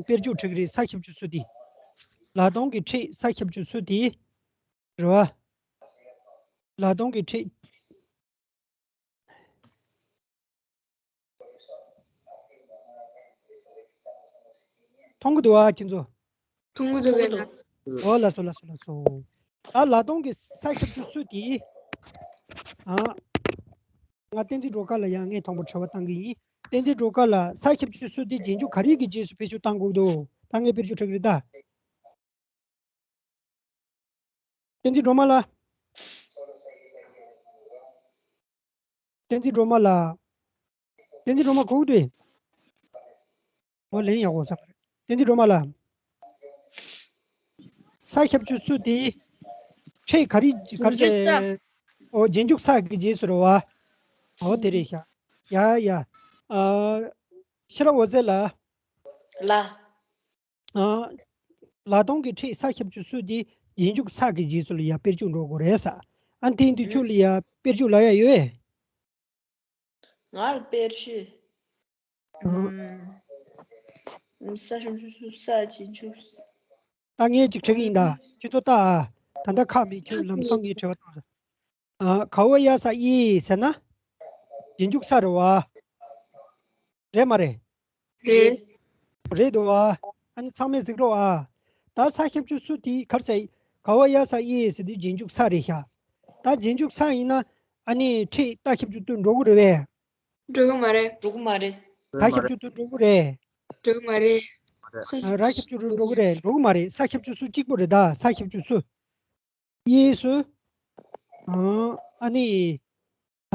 དཔེར་བརྗོད་བྲིས་ཀྱི་རེད། ས་ཁྱབ་ཆུ་སུ་དེ། ལ་དོན་གྱི་ཕྲད་ས་ཁྱབ་ཆུ་སུ་དེ། རེད་བ། ལ་དོན་གྱི་ཕྲད། མཐོང་གི་འདུག་ཨ་ཁྱེད་ཚོ། མཐོང་གི་འདུག་གས། འོ་ལགས་སོ་ལགས་སོ་ལགས་སོ། ད་ལ་དོན་གྱི་ས་ཁྱབ་ཆུ་སུ་དེ། ཨ། ང་བསྟན་འཛིན་སྒྲོལ་དཀར་ལ་ཡང་ངས་དང་པོ་དྲི་བ་བཏང་གི་ཡིན། བསྟན་འཛིན་སྒྲོལ་དཀར་ལ་ས་ཁྱབ་ཆུ་སུ་དེ་རྗེས་འཇུག་ག་རེ་གི་རྗེས་སུ་བེད་སྤྱོད་བཏང་དགོས་འདུག་ད་ངས་དཔེར་བརྗོད་འཁྲིད་ཀྱི་རེད་ད། བསྟན་འཛིན་སྒྲོལ་མ་ལགས། བསྟན་འཛིན་སྒྲོལ་མ་ལགས། བསྟན་འཛིན་སྒྲོལ་མ་གོ་གི་འདུག་འོ་ལན་ཡག་པོ་ཟ་གི་རེད། བསྟན་འཛིན་སྒྲོལ་མ་ལགས། ས་ཁྱབ་ཆུ་སུ་དེ། ཕྲད་ག་རེ་ག་རེ་རྗེས་འཇུག་ས། ཟེར། འོ་རྗེས་འཇུག་ས་གི་རྗེས་སུ་རེད་བ། འོ་དེ་རེད་ཤག་ཡ་ཡ། ཨ། ཤེས་རབ་འོད་ཟེར་ལགས། ལགས། ཨ། ལ་དོན་གྱི་ཕྲད་ས་ཁྱབ་ཆུ་སུ་དེ་རྗེས་འཇུག་ས་གི་རྗེས་སུ་ལ་ཡ་དཔེར་བརྗོད་འགྲོ་དགོས་རེད་ས། ཨ་དེ་ཡིན་དུས་ཁྱོད་ལ་ཡ་དཔེར་བརྗོད་ལ་ཡ་ཡོད། ང་ལ་དཔེར་བརྗོད། ཨ། ཨམ། ས་ཁྱབ་ཆུ་སུ་ས་རྗེས་འཇུག་ད་ངས་ཅིག་འཁྲིད་ཀྱི་ཡིན་ད། ཁྱོད་ཚོ་ལྟ་ཨ། ད་ལྟ་ཁག་མེད་ཁྱོད་ལམ་སང་ངས་དྲི་བ་བཏང་ས། ཨ། ག་འོག་ཡ་ས་ཨི་ཟེར་ན། རྗེས་འཇུག་ས་རེད་བ། རེད་མ་རེད། རེད། རེད་འདུག་བ། ཨ་ནི་ཚང་མས་གཟིགས་རོགས་ཨ། ད་ས་ཁྱབ་ཆུ་སུ་དེ་ག་རེ་ཟེར། ག་འོག་ཡ་ས་ཨི་ཟེར་དུས་རྗེས་འཇུག་ས་རེད་ཤག་ད་རྗེས་འཇུག་ས་ཡིན་ན་ཨ་ནི་ཕྲད་ཏ་ཁྱབ་ཆུ་ཏུ་འགྲོ་གི་རེད་བས། འགྲོ་གི་མ་རེད། འགྲོ་གི་མ་རེད། ད་ཁྱབ་འཇུག་ཏུ་འགྲོ་གི་རེད། འགྲོ་གི་མ་རེད། ས་ཨ། ར་ཁྱབ་འཇུག་རུ་འགྲོ་གི་རེད། འགྲོ་གི་མ་རེད། ས་ཁྱབ་འཇུག་སུ་གཅིག་པོ་རེད། ད་ས་ཁྱབ་འཇུག་སུ། གཡས་སུ། ཨ་ཨ་ནི།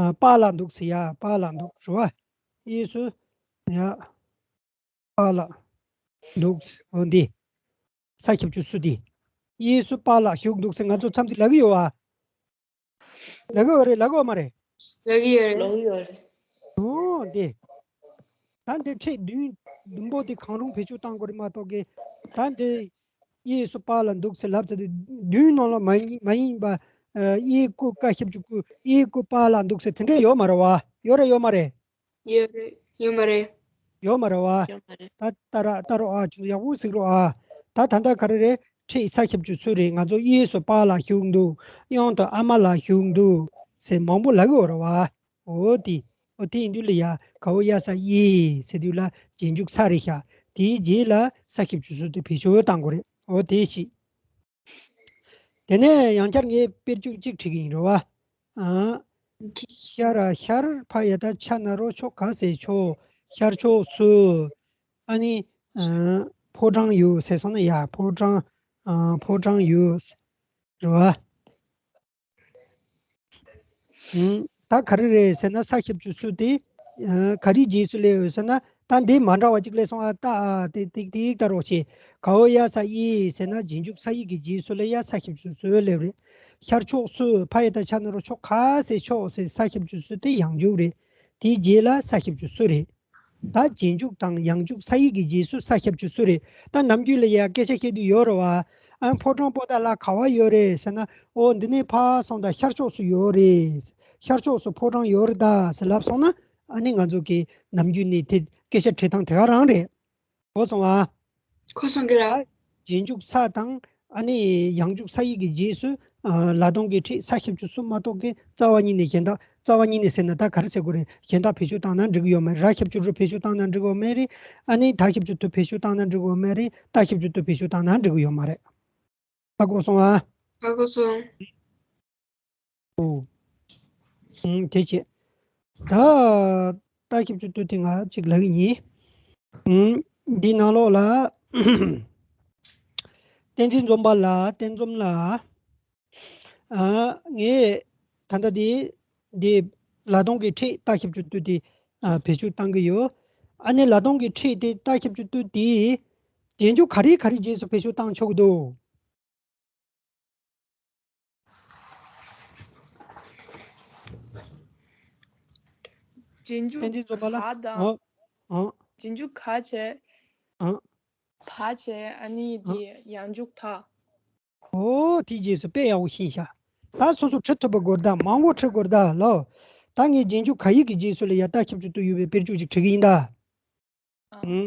ཨ་པ་ལ་འདུག་ཟེར་ཡ། པ་ལ་འདུག་རེད་བ། གཡས་སུ། ཡ། པ་ལ་འདུག་འོ་འདི། ས་ཁྱབ་འཇུག་སུ་འདི། གཡས་སུ་པ་ལ་བཞུགས་འདུག་ཟེར་ང་ཚོ་མཚམས་འདི་ལབ་ཀྱི་ཡོད་བ། ལབ་ཀྱི་ཡོད་རེད། ལབ་ཀྱི་ཡོད་མ་རེད། ལབ་ཀྱི་ཡོད་རེད། ལབ་ཀྱི་ཡོད་རེད། འོ་འདི། ད་འདི་ཕྲད་བདུན། བདུན་པོ་དེ་གང་རུང་བེད་སྤྱོད་བཏང་དགོས་རེད་མ་གཏོགས་ཀྱི། ད་འདི་གཡས་སུ་པ་ལ་འདུག་ཟེར་ལབ་ཚར་དུས་བདུན་ནང་ལ་མ་ཡིན་མ་ཡིན་པ། ཨ་གཡས་སྐུ་ཀ་ཁྱབ་འཇུག་སྐུ། གཡས་སྐུ་པ་ལ་འདུག་ཟེར་དེ་འདྲ་ཡོད་མ་རེད་བ། ཡོད་རེད་ཡོད་མ་རེད། ཡོད་རེད་ཡོད་མ་རེད། ཡོད་མ་རེད་བ། ཡོད་མ་རེད། ད་ལྟ་ར་ལྟ་རོགས་ཨ། ཁྱོད་ཚོ་ཡག་པོ་གཟིགས་རོགས་ཨ། ད་ད་ལྟ་ག་རེ་རེད། ཕྲད་ས་ཁྱབ་འཇུག་སུ་རེད། ང་ཚོ་གཡས་སུ་པ་ལ་བཞུགས་འདུག་གཡོན་དུ་ཨ་མ་ལ་བཞུགས་འདུག་ཟེར་མང་པོ་ལབ་ཀྱི་ཡོད་རེད་བ། འོ་དེ། འོ་དེ་ཡིན་དུས་ལ་ཡ་ག་འོ་ཡ་ས་གཡས་ཟེར་དུས་ལ་རྗེས་འཇུག་ས་རེད་ཤག་དེའི་རྗེས་ལ་ས་ཁྱབ་འཇུག་སུ་དེ་བེད་སྤྱོད་བཏང་དགོས་རེད། འོ་དེ་གཅིག་དེ་ནས་ཡང་བསྐྱར་ངས་དཔེར་བརྗོད་གཅིག་བྲིས་ཀྱི་ཡིན་རེད་བ། ཨ། ཤ་ར་ཤར་ཕ་ཡ་ད་ཆ་ན་རོ་ཕྱོགས་ག་ཟེར་ཕྱོགས། ཤར་ཕྱོགས་སུ། ཨ་ནི། ཨ། ཕོ་བྲང་ཡོད་ཟེར་སོང་ན་ཡ། ཕོ་བྲང་། ཨ། ཕོ་བྲང་ཡོད། རེད་བ། ཨུམ། ད་ག་རེ་རེད་ཟེར་ན་ས་ཁྱབ་འཇུག་སུ་དེ། ཨ། ག་རེའི་རྗེས་སུ་སླེབས་ཡོད་ཟེར་ན། ད་འདི་མ་འདྲ་བ་ཅིག་སླེབས་སོང་ཨ། ད་ཨ་དེ་ཏིག་ཏིག་ལྟ་རོགས་བྱེད། ག་འོ་ཡ་ས་གཡས་ཟེར་ན་རྗེས་འཇུག་ས་གཡས་ཀྱི་རྗེས་སུ་ལ་ཡ་ས་ཁྱབ་འཇུག་སུ་སླེབས་རེད། ཤར་ཕྱོགས་སུ་ཕ་ཡ་ད་ཆ་ན་རོ་ཕྱོགས་ག་ཟེར་ཕྱོགས་ཟེར་ས་ཁྱབ་འཇུག་སུ་དེ་ཡང་འཇུག་རེད། དེའི་རྗེས་ལ་ས་ཁྱབ་འཇུག་སུ་རེད། ད་རྗེས་འཇུག་དང་ཡང་འཇུག་ས་ཡིག་གི་རྗེས་སུ་ས་ཁྱབ་འཇུག་སུ་རེད། ད་ནམ་རྒྱུན་ལ་ཡ་སྐད་ཆ་བཤད་དུས་ཡོད་རེད་བ། ཨ། ཕོ་བྲང་པོ་ཏ་ལ་ག་བ་ཡོད་རེད་ཟེར་ན། ཨོ་འདི་ནས་ཕར་སོང་ད་ཤར་ཕྱོགས་སུ་ཡོད་རེད། ཤར་ཕྱོགས་སུ་ཕོ་བྲང་ཡོད་རེད་ད་ཟེར་ལབ་སོང་ན། ཨ་ནི་ང་ཚོ་གི་ནམ་རྒྱུན་ནས་དེ་སྐད་ཆ་དྲི་སྟངས་དེ་ག་རང་རེད། གོ་སོང་ཨ། གོ་སོང་གི་ར། རྗེས་འཇུག་ས་དང་ཨ་ནི་ཡང་འཇུག་ས་ཡིག་གི་རྗེས་སུ། ཨ། ལ་དོན་གྱི་ཕྲད་ས་ཁྱབ་འཇུག་སུ་མ་གཏོགས་ཀྱི་རྩ་བ་ཉིད་ནས་གཞན་དག་རྩ་བ་ཉིད་ནས་ཟེར་ན་ད་ག་རེ་ཟེར་དགོས་རེད། གཞན་དག་བེད་སྤྱོད་བཏང་ན་འགྲིག་གི་ཡོད་མ་རེད། ར་ཁྱབ་འཇུག་རུ་བེད་སྤྱོད་བཏང་ན་འགྲིག་གི་ཡོད་མ་རེད། ཨ་ནི་ད་ཁྱབ་འཇུག་ཏུ་བེད་སྤྱོད་བཏང་ན་འགྲིག་གི་ཡོད་མ་རེད། ད་ཁྱབ་འཇུག་ཏུ་བེད་སྤྱོད་བཏང་ན་འགྲིག་གི་ཡོད་མ་རེད། ཧ་གོ་སོང་ཨ། ཧ་གོ་སོང་། ཨོ། ཨང་། དེ་བྱས། ད། ད་ཁྱབ་འཇུག་ཏུ་དེ་ང་གཅིག་ལབ་ཀྱི་ཡིན། ཨང་། འདི་ནང་ལོགས་ལ། གཏན་ཚིགས་འཛོམས་པ་ལ་གཏན་འཛོམས་ལ། ཨ། ངས་ད་ལྟ་དེ་དེ་ལ་དོན་གྱི་ཕྲད་ད་ཁྱབ་འཇུག་ཏུ་དེ། ཨ། བེད་སྤྱོད་བཏང་གི་ཡོད། ཨ་ནི་ལ་དོན་གྱི་ཕྲད་དེ་ད་ཁྱབ་འཇུག་ཏུ་དེ་རྗེས་འཇུག་ག་རེ་ག་རེ་རྗེས་སུ་བེད་སྤྱོད་བཏང་ཆོག་གི་འདུག་རྗེས་འཇུག་གཏན་ཚིགས་འཛོམས་པ་ལ། ག་དང་། ཨོ། ཨོ། རྗེས་འཇུག་ག་བྱས། ཨོ། བ་བྱས། ཨ་ནི། ཨོ། དེ་ཡང་འཇུག་ད། ཨོ། དེའི་རྗེས་སུ་དཔེ་ཡག་པོ་ཤེས་ཤག་ད་སོ་སོ་ཁྲིད་ཐུབ་པ་དགོས་ད། མང་པོ་ཁྲིད་དགོས་ད་ལོ། ད་ངས་རྗེས་འཇུག་ག་ཡིག་གི་རྗེས་སུ་ལ་ཡ་ད་ཁྱབ་འཇུག་ཏུ་ཡོད་པའི་དཔེར་བརྗོད་ཅིག་བྲིས་གི་ཡིན་ད། ཨ། ཨང་།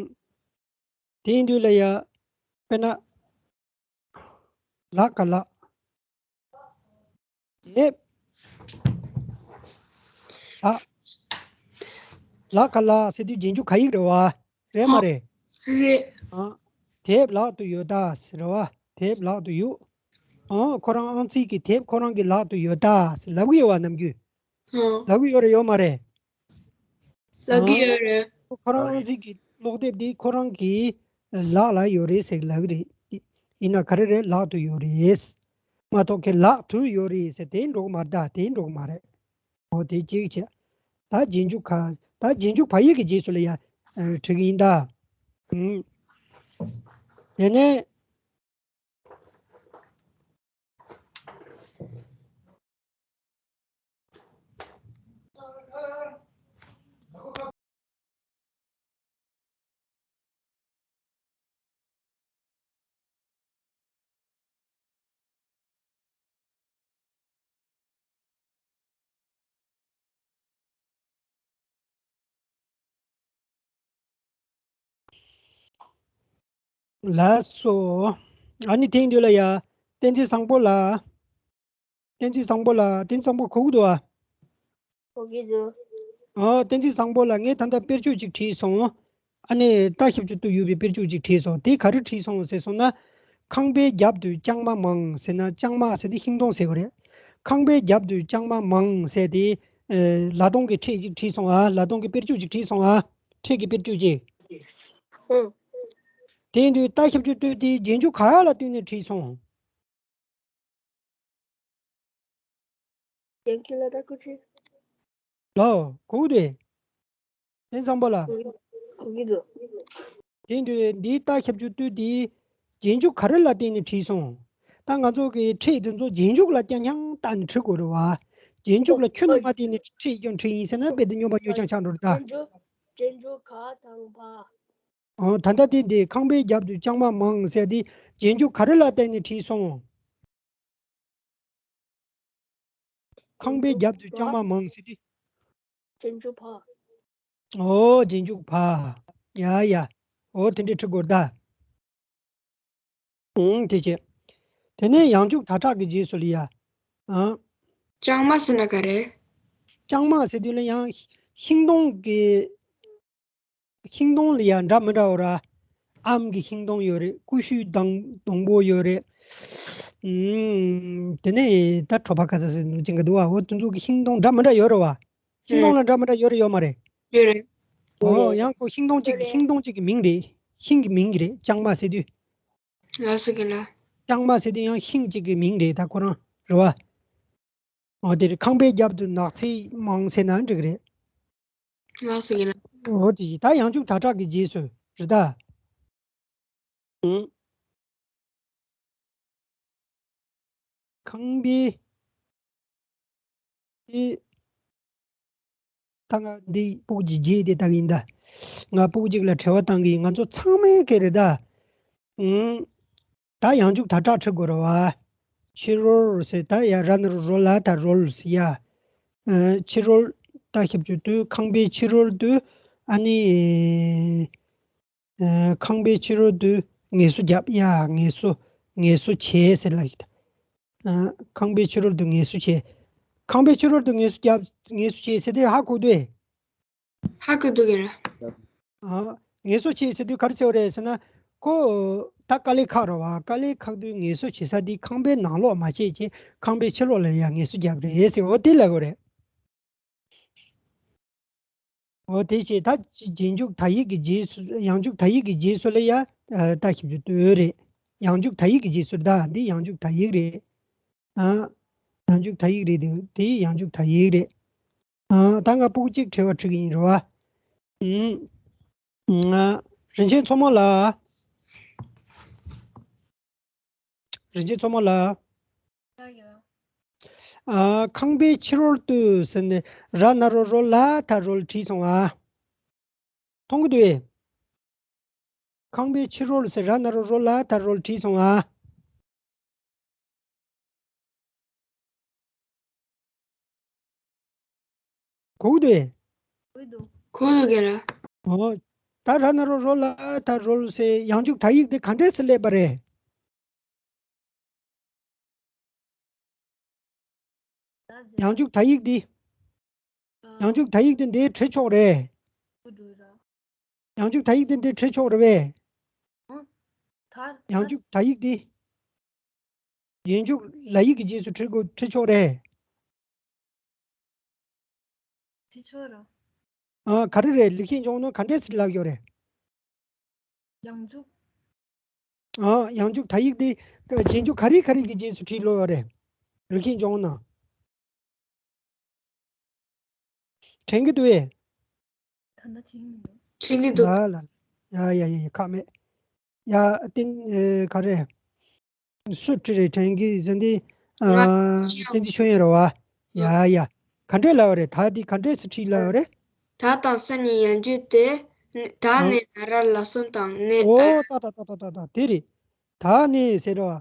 དེ་ཡིན་དུས་ལ་ཡ། དཔེར་ན། ལ་ག་ལ། དེབ། ལ། ལ་ག་ལ་ཟེར་དུས་རྗེས་འཇུག་ག་ཡིག་རེད་བ། རེད་མ་རེད། རེད། ཨ། དེབ་ལག་ཏུ་ཡོད་ད་ཟེར་བ། དེབ་ལག་ཏུ་ཡོད། ཨ། ཁོ་རང་ཨང་རྩིས་ཀྱི་དེབ་ཁོ་རང་གི་ལག་ཏུ་ཡོད་ད་ཟེར་ལབ་གི་ཡོད་བ་ནམ་རྒྱུན། ཨ། ལབ་གི་ཡོད་རེད་ཡོད་མ་རེད། ལབ་གི་ཡོད་རེད། ཁོ་རང་ཨང་རྩིས་ཀྱི་ཀློག་དེབ་འདི་ཁོ་རང་གི་ལག་ལ་ཡོད་རེད་ཟེར་ལབ་གི་རེད། ཡིན་ན་ག་རེ་རེད། ལག་ཏུ་ཡོད་རེད། མ་གཏོགས་ཁོའི་ལག་ཏུ་ཡོད་རེད་ཟེར་དེ་འགྲོ་གི་མ་རེད་ད། དེ་འགྲོ་གི་མ་རེད། འོ་དེ་གཅིག་བྱས། ད་རྗེས་འཇུག་ག་ད་རྗེས་འཇུག་བ་ཡིག་གི་རྗེས་སུ་ལ་ཡ། ཨ། བྲིས་གི་ཡིན་ད། ཨང་། དེ་ནས། ལགས་སོ། ཨ་ནི་དེང་དུས་ལ་ཡ། བསྟན་འཛིན་བཟང་པོ་ལགས། བསྟན་འཛིན་བཟང་པོ་ལགས། བསྟན་འཛིན་བཟང་པོ་གོ་གི་འདུག་ཨ། གོ་གི་འདུག་ཨ། བསྟན་འཛིན་བཟང་པོ་ལགས། ངས་ད་ལྟ་དཔེར་བརྗོད་ཅིག་བྲིས་སོང་། ཨ་ནི་ད་ཁྱབ་འཇུག་ཏུ་ཡོད་པའི་དཔེར་བརྗོད་ཅིག་བྲིས་སོང་། དེ་ག་རེ་བྲིས་སོང་ཟེར་སོང་ན། ཁང་པའི་རྒྱབ་ཏུ་ལྕང་མ་མང་ཟེར་ན། ལྕང་མ་ཟེར་དེ་ཤིང་སྡོང་ཟེར་གི་རེད། ཁང་པའི་རྒྱབ་ཏུ་ལྕང་མ་མང་ཟེར་དེ། ཨེ། ལ་དོན་གྱི་ཕྲད་ཅིག་བྲིས་སོང་ཨ། ལ་དོན་གྱི་དཔེར་བརྗོད་ཅིག་བྲིས་སོང་ཨ། ཕྲད་ཀྱི་དཔེར་བརྗོད་ཅིག་ཨང་། དེ་ཡིན་དུས་རྟ་ཞབས་ཀྱུ་སྟོད་དེ་རྗེས་འཇུག་ག་རེ་ལ་བརྟེན་ནས་བྲིས་སོང་། རྒན་ཁྱོད་ལ་ད་སྐུ་མཁྱེན། ལོ། གོ་གི་འདུག་དེ་ཚང་པོ་ལ། གོ་གི་འདུག་དེ་འདྲའི་འདིའི་རྟ་ཞབས་ཀྱུ་སྟོད་དེ་རྗེས་འཇུག་ག་རེ་ལ་བརྟེན་ནས་བྲིས་སོང་། ད་ང་ཚོ་གི་ཕྲད་དེ་ཚོ་རྗེས་འཇུག་ལ་རྐྱང་རྐྱང་བལྟས་ནས་བྲི་དགོས་རེད་བ། རྗེས་འཇུག་ལ་ཁྱོན་ནས་མ་བལྟས་ནས་ཕྲད་ཀྱང་བྲིས་ཡིན་ཟེར་ན་དཔེ་དེ་སྨྱོན་པ་སྨྱོ་རྐྱང་ཆགས་འགྲོ་རེད་ད། རྗེས་འཇུག་རྗེས་འཇུག་ག་དང་བ། ཨོ། ད་ལྟ་དེ་འདི་ཁང་པའི་རྒྱབ་ཏུ་ལྕང་མ་མང་ཟེར་དེ་རྗེས་འཇུག་ག་རེ་ལ་བརྟེན་ནས་བྲིས་སོང་། ཁང་པའི་རྒྱབ་ཏུ་ལྕང་མ་མང་ཟེར་དེ། རྗེས་འཇུག་བ། ཨོ། རྗེས་འཇུག་བ། ཡ་ཡ། ཨོ། དེ་འདྲས་བྲི་དགོས་ད། ཨང་། དེ་བྱས། དེ་ནས་ཡང་འཇུག་ད་དྲག་གི་རྗེས་སུ་ལ་ཡ། ཨང་། ལྕང་མ་ཟེར་ན་ག་རེ། ལྕང་མ་ཟེར་དུས་ལ་ཡང་ཤིང་སྡོང་གི་ཤིང་སྡོང་ལ་ཡང་འདྲ་མི་འདྲ་བ་ར། ཨམ་གྱི་ཤིང་སྡོང་ཡོད་རེད། ཀུ་ཤུའི་སྡོང་སྡོང་པོ་ཡོད་རེད། ཨུམ། དེ་ནས་ད་གྲོ་པ་ག་ས་ཟེར་འདུག་ཅིང་ག་འདུག་བ། འོ་དེ་ཚོ་གི་ཤིང་སྡོང་འདྲ་མི་འདྲ་ཡོད་རེད་བ། ཤིང་སྡོང་ལ་འདྲ་མི་འདྲ་ཡོད་རེད་ཡོད་མ་རེད། ཡོད་རེད། འོ་ཡང་ཁོ་ཤིང་སྡོང་གཅིག་གི་ཤིང་སྡོང་གཅིག་གི་མིང་རེད། ཤིང་གི་མིང་གི་རེད། ལྕང་མ་ཟེར་དུས། ལགས་སོ་རྒན་ལགས། ལྕང་མ་ཟེར་དུས་ཡང་ཤིང་གཅིག་གི་མིང་རེད་ད་ཁོ་རང་རེད་བ། འོ་དེ་རེད། ཁང་པའི་རྒྱབ་ཏུ་ནགས་ཚལ་མང་ཟེར་ན་འགྲིག་གི་རེད། ལགས་སོ་རྒན་ལགས། འོ་དེ་བཞིན་ད་ཡང་འཇུག་ད་དྲག་གི་རྗེས་སུ་རེད་ད། ཨང་། ཁང་པའི། ཨེ། ད་ང་འདི་སྤུ་གུ་གཅིག་བརྗེད་དེ་ད་གིན་ད། ང་སྤུ་གུ་གཅིག་ལ་དྲི་བ་བཏང་གི་ཡིན། ང་ཚོ་ཚང་མས་ཀྱི་རེད་ད། ཨང་། ད་ཡང་འཇུག་ད་དྲག་བྲི་དགོས་རེད་བ། ཕྱི་རོལ་ཟེར་ད་ཡ་ར་ན་རོ་རོ་ལ་ད་རོལ་ཟེར་ཡ། ཨ། ཕྱི་རོལ་ད་ཞབས་ཀྱུ་སྟོད་ཁང་པའི་ཕྱི་རོལ་དུ་ཨ་ནི། ཨ། ཁང་པའི་ཕྱི་རོལ་དུ་ངལ་གསོ་རྒྱབ་ཡ། ངལ་གསོ་ངལ་གསོ་བྱས་ཟེར་ལ་ཡིན་ད། ཨ། ཁང་པའི་ཕྱི་རོལ་དུ་ངལ་གསོ་བྱས། ཁང་པའི་ཕྱི་རོལ་དུ་ངལ་གསོ་རྒྱབ་ངལ་གསོ་བྱས་ཟེར་དེ་ཧ་གོ་འདུག་ཨེ། ཧ་གོ་འདུག་ཡིན་ར། ཨ། ངལ་གསོ་བྱེད་ཟེར་དུས་ག་རེ་ཟེར་བ་རེད་ཟེར་ན། ཁོ་ད་དཀའ་ལས་ཁག་རེད་བ། དཀའ་ལས་ཁག་དུས་ངལ་གསོ་བྱེད་ས་དེ་ཁང་པའི་ནང་ལོགས་མ་བྱེད་ཅེས་ཁང་པའི་ཕྱི་ལོགས་ལ་ཡང་ངལ་གསོ་རྒྱབ་རེད་ཟེར། འོ་དེ་ལབ་དགོས་རེད། འོ་དེ་བྱས་ད་རྗེས་འཇུག་ད་ཡིག་གི་རྗེས་སུ་ཡང་འཇུག་ད་ཡིག་གི་རྗེས་སུ་ལ་ཡ། ཨ། ད་ཞིབ་འཇུག་ལྟོས་རེད། ཡང་འཇུག་ད་ཡིག་གི་རྗེས་སུ་ད་འདི་ཡང་འཇུག་ད་ཡིག་རེད། ཨ། ཡང་འཇུག་ད་ཡིག་རེད་དེ་དེ་ཡང་འཇུག་ད་ཡིག་རེད། ཨ། ད་ང་སྤུ་གུ་གཅིག་དྲི་བ་དྲི་གི་ཡིན་རེད་བ། ཨུམ། ཨ། རིན་ཆེན་མཚོ་མོ་ལགས། རིན་ཆེན་མཚོ་མོ་ལགས། ཨ། ཁང་པའི་ཕྱི་རོལ་དུ་ཟེར་ནས་ར་ན་རོ་རོ་ལ་ད་རོལ་བྲིས་སོང་ཨ། མཐོང་གི་འདུག་ཨེ། ཁང་པའི་ཕྱི་རོལ་ཟེར་ར་ན་རོ་རོ་ལ་ད་རོལ་བྲིས་སོང་ཨ། གོ་གི་འདུག་ཨེ། གོ་གི་འདུག་ག་ར། འོ། ད་ར་ན་རོ་རོ་ལ་ད་རོལ་ཟེར་ཡང་འཇུག་ད་ཡིག་དེ་ག་འདྲས་སེ་སླེབས་པ་རེད། ཡང་འཇུག་ད་ཡིག་འདི། ཡང་འཇུག་ད་ཡིག་འདི་འདིར་བྲི་ཆོག་རེད། ཡང་འཇུག་ད་ཡིག་འདི་འདིར་བྲི་ཆོག་རེད་པས། ཡང་འཇུག་ད་ཡིག་འདི། རྗེས་འཇུག་ལ་ཡིག་གི་རྗེས་སུ་བྲི་དགོས་བྲི་ཆོག་རེད། བྲི་ཆོག་ར། ཨ། ག་རེ་རེད། ལེགས་བཤད་ལྗོན་དབང་ནང་ག་འདྲས་སེ་ལབ་ཡོད་རེད། ཡང་འཇུག་ཨ། ཡང་འཇུག་ད་ཡིག་དེ་རྗེས་འཇུག་ག་རེ་ག་རེ་གི་རྗེས་སུ་བྲིས་ལོ་ཡོད་རེད། ལེགས་བཤད་ལྗོན་དབང་ནང་། དྲན་གྱི་འདུག་ཨེ། ད་ལྟ་དྲན་གྱི་མི་འདུག་དྲན་གྱི་འདུག་ལ་ལ། ཡ་ཡ་ཡ་ཡ། ཁག་མེད། ཡ། བསྟན། ཨེ། ག་རེ། སུ་བྲིས་རེད་དྲན་གྱི་ཟེར་འདི། ཨ། ང་བསྟན་འཛིན་ཆོས་དབྱིངས་རེད་བ། ཡ་ཡ། ག་འདྲས་ལབ་པ་རེད། ད་འདི་ག་འདྲས་སེ་བྲིས་ལབ་པ་རེད། ད་དང་ས་གཉིས་ཡང་འཇུག་སྟེ། ད་ཨ། ནས་ན་ར་ལ་གསུམ་དང་ནས། ཨོ། ཨ། ད་ད་ད་ད་ད་དེ་རེད། ད་ནས་ཟེར་བ།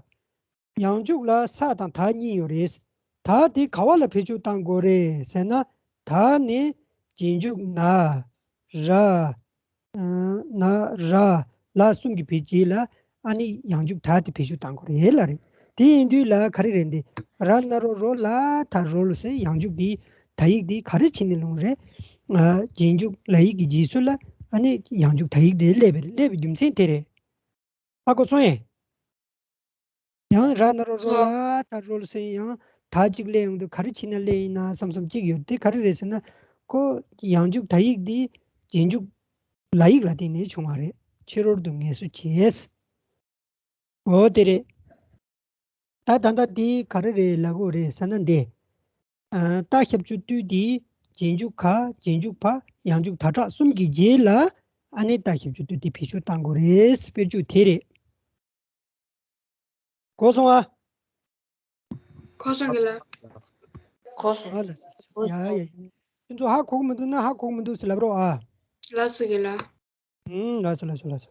ཡང་འཇུག་ལ་ས་དང་ད་གཉིས་ཡོད་རེད། ད་དེ་ག་བ་ལ་བེད་སྤྱོད་གཏང་དགོས་རེད་ཟེར་ན། ད་ནས་རྗེས་འཇུག་ན། ར། ན་ར་ལ་གསུམ་གྱི་བེད་སྤྱོད་ལ་ཨ་ནི་ཡང་འཇུག་ད་དེ་བེད་སྤྱོད་གཏང་དགོས་རེད་ལ་རེད། དེ་ཡིན་དུས་ལ་ག་རེ་རེད་འདི། ར་ན་རོ་རོ་ལ་ད་རོལ་ཟེར་ཡང་འཇུག་འདི་ད་ཡིག་འདི་ག་རེ་བྱས་ནས་ལོང་རེད། ཨ། རྗེས་འཇུག་ལ་ཡིག་གི་རྗེས་སུ་ལ་ཨ་ནི་ཡང་འཇུག་ད་ཡིག་དེ་སླེབས་པའི་སླེབས་པའི་རྒྱུ་མཚན་དེ་རེད། ཧ་གོ་སོང་ངས། ཡང་ར་ན་རོ་རོ་ལ་ད་རོལ་ཟེར་ཡང་ ད་གཅིག་སླེབས་ཡོང་དུས་ག་རེ་བྱས་ན་སླེབས་ཡིན་ན་བསམ་བསམ་གཅིག་ཡོད་དེ། ག་རེ་རེད་ཟེར་ན། ཁོ་ཡང་འཇུག་ད་ཡིག་འདི་རྗེས་འཇུག་ལ་ཡིག་ལ་བརྟེན་ནས་བྱུང་བ་རེད། ཕྱི་རོལ་དུ་ངེས་སུ་བྱས། འོ་དེ་རེད། ད་ད་ལྟ་འདི་ག་རེ་རེད་ལབ་དགོས་རེད་ཟེར་ན་འདི། ཨ། རྟགས་ཁྱབ་འཇུག་བསྡུས་འདི་རྗེས་འཇུག་ག་རྗེས་འཇུག་བ་ཡང་འཇུག་ད་དྲག་གསུམ་གྱི་རྗེས་ལ། ཨ་ནི་རྟགས་ཁྱབ་འཇུག་བསྡུས་འདི་བེད་སྤྱོད་གཏང་དགོས་རེད། དཔེར་བརྗོད་དེ་རེད། གོ་སོང་ཨ། གོ་སོང་གི་ལ། གོ་སོང་། ཨ་ལ། ཡ་ཡ་ཡ། ཁྱོད་ཚོ་ཧ་གོ་གི་མི་འདུག་ན་ཧ་གོ་གི་མི་འདུག་ཟེར་ལབ་རོགས་ཨ། ལགས་སོ་གི་ལ། ཨུམ། ལགས་སོ་ལགས་སོ་ལགས་སོ་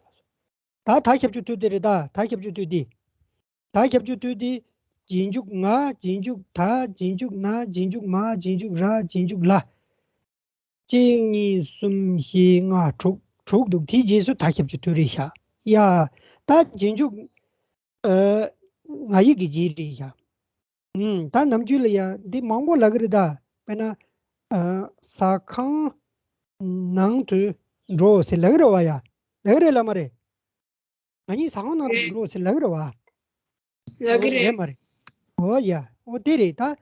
ལགས་སོ། ད་ད་ཁྱབ་འཇུག་བསྡུས་དེ་རེད་ད། ད་ཁྱབ་འཇུག་བསྡུས་དེ། ད་ཁྱབ་འཇུག་བསྡུས་དེ། རྗེས་འཇུག་ང་། རྗེས་འཇུག་ད། རྗེས་འཇུག་ན། རྗེས་འཇུག་མ། རྗེས་འཇུག་ར། རྗེས་འཇུག་ལ། གཅིག་གཉིས་གསུམ་བཞི་ལྔ་དྲུག་དྲུག་འདུག་དེའི་རྗེས་སུ་ད་ཁྱབ་འཇུག་བསྡུས་རེད་ཤག་ཡ། ད་རྗེས་འཇུག་ཨ། ང་ཡིག་གི་རྗེས་རེད་ཤག་ཨུམ། ད་ནམ་རྒྱུན་ལ་ཡ་འདི་མང་པོ་ལབ་ཀྱི་རེད་ད། དཔེར་ན། ཨ། ཟ་ཁང་ནང་དུ་འགྲོ་ཟེར་ལབ་ཀྱི་རེད་བ་ཡ། ལབ་ཀྱི་རེད་ལབ་མ་རེད། ང་གཉིས་ཟ་ཁང་ནང་དུ་འགྲོ་ཟེར་ལབ་ཀྱི་རེད་བ། ལབ་ཀྱི་རེད། ལབ་མ་རེད། འོ་ཡ། འོ་དེ་རེད་ད།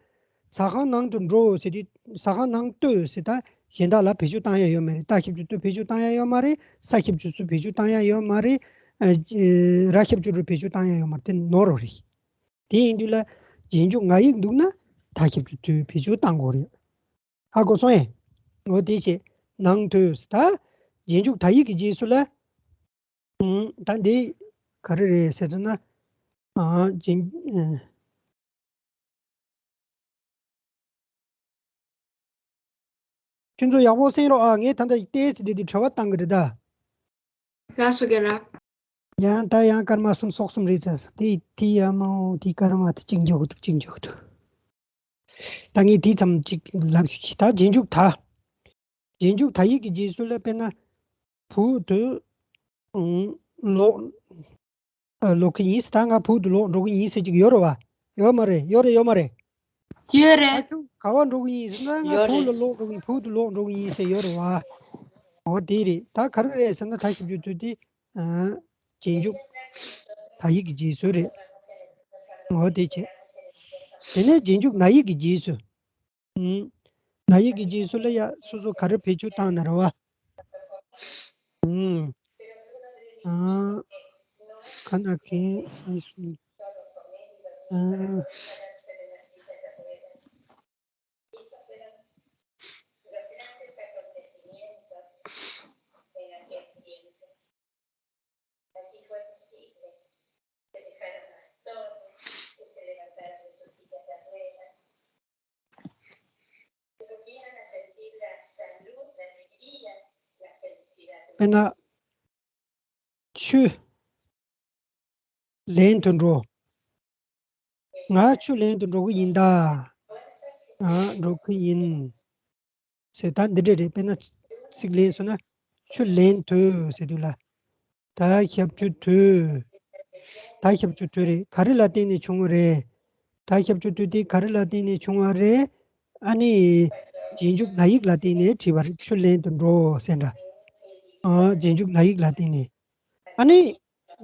ཟ་ཁང་ནང་དུ་འགྲོ་ཟེར་དུས་ཟ་ཁང་ནང་ལྟོས་ཟེར། ད་གཞན་དག་ལ་བེད་སྤྱོད་བཏང་ཡ་ཡོད་མ་རེད། རྟགས་ཁྱབ་འཇུག་ཏུ་བེད་སྤྱོད་བཏང་ཡ་ཡོད་མ་རེད། ས་ཁྱབ་འཇུག་སུ་བེད་སྤྱོད་བཏང་ཡ་ཡོད་མ་རེད། ཨ། ར་ཁྱབ་འཇུག་རུ་བེད་སྤྱོད་བཏང་ཡ་ཡོད་མ་རེད། དེ་ནོར་བ་རེད། དེ་ཡིན་དུས་ལ་རྗེས་འཇུག་ང་ཡིག་འདུག་ན་ད་ཁྱབ་འཇུག་ཏུ་བེད་སྤྱོད་བཏང་དགོས་རེད། ཧ་གོ་སོང་ཨེ། འོ་དེ་བྱས། ནང་དུ་ད་རྗེས་འཇུག་ད་ཡིག་གི་རྗེས་སུ་ལ། ཨུམ། ད་འདི་ག་རེ་རེད་ཟེར་ན། ཨ། རྗེས། ཨ། ཁྱོད་ཚོ་ཡག་པོ་གསན་རོགས་ཨ། ངས་ད་ལྟ་ཏོག་ཙམ་འདི་འདི་བྲེལ་བ་བཏང་གི་རེད་ད། ལགས་སོ་རྒན་ལགས། ཡང་ད་ཡང་སྐར་མ་གསུམ་སོགས་གསུམ་རེད་ཟེར། དེ་དེ་ཡ་མ་འོ་དེ་སྐར་མ་དེ་གཅིག་འཇོག་འདུག་གཅིག་འཇོག་འདུག་ད་ངས་དེ་ཙམ་གཅིག་ལབ་ཞུ་གི། ད་རྗེས་འཇུག་ད། རྗེས་འཇུག་ད་ཡིག་གི་རྗེས་སུ་ལ་དཔེར་ན། བུ་དེ། ཨུམ། ལོག་ཨ། ལོག་གི་ཡིན་ཟེར། ད་ང་བུ་དེ་ལོག་འགྲོ་གི་ཡིན་ཟེར་གཅིག་ཡོད་རེད་བ། ཡོད་མ་རེད། ཡོད་རེད་ཡོད་མ་རེད། ཡོད་རེད། ཨ། ཁྱོད་ག་བ་འགྲོ་གི་ཡིན་ཟེར་ན་ང་ཡོད་བུ་རེད། ལ་ལོག་འགྲོ་གི་ཡིན། བུ་དེ་ལོག་འགྲོ་གི་ཡིན་ཟེར་ཡོད་རེད་བ། འོ་དེ་རེད། ད་ག་རེ་རེད་ཟེར་ན་ད་ཁྱབ་འཇུག་ཏུ་དེ། ཨ། རྗེས་འཇུག་ད་ཡིག་གི་རྗེས་སུ་རེད། འོ་དེ་བྱས། དེ་ནས་རྗེས་འཇུག་ན་ཡིག་གི་རྗེས་སུ། ཨུམ། ན་ཡིག་གི་རྗེས་སུ་ལ་ཡ་སོ་སོ་ག་རེ་བེད་སྤྱོད་བཏང་ན་རེད་བ། ཨུམ། ཨ། ཁ་ན་ཁེ་སང་སུ། ཨ། དཔེར་ན། ཆུ་ལེན་དུ་འགྲོ། ང་ཆུ་ལེན་དུ་འགྲོ་གི་ཡིན་ད། ང་འགྲོ་གི་ཡིན། ཟེར། ད་འདི་འདྲ་རེད། དཔེར་ན་ཚིག་ལེན་སོང་ན། ཆུ་ལེན་དུ་ཟེར་དུས་ལ། ད་ཁྱབ་འཇུག་དུ། ད་ཁྱབ་འཇུག་དུ་རེད། ག་རེ་ལ་བརྟེན་ནས་བྱུང་བ་རེད། ད་ཁྱབ་འཇུག་དུ་དེ་ག་རེ་ལ་བརྟེན་ནས་བྱུང་བ་རེད། ཨ་ནི། རྗེས་འཇུག་ན་ཡིག་ལ་བརྟེན་ནས་བྲིས་པ་རེད། ཆུ་ལེན་དུ་འགྲོ་ཟེར་འདྲ། ཨ། རྗེས་འཇུག་ན་ཡིག་ལ་བརྟེན་ནས། ཨ་ནི།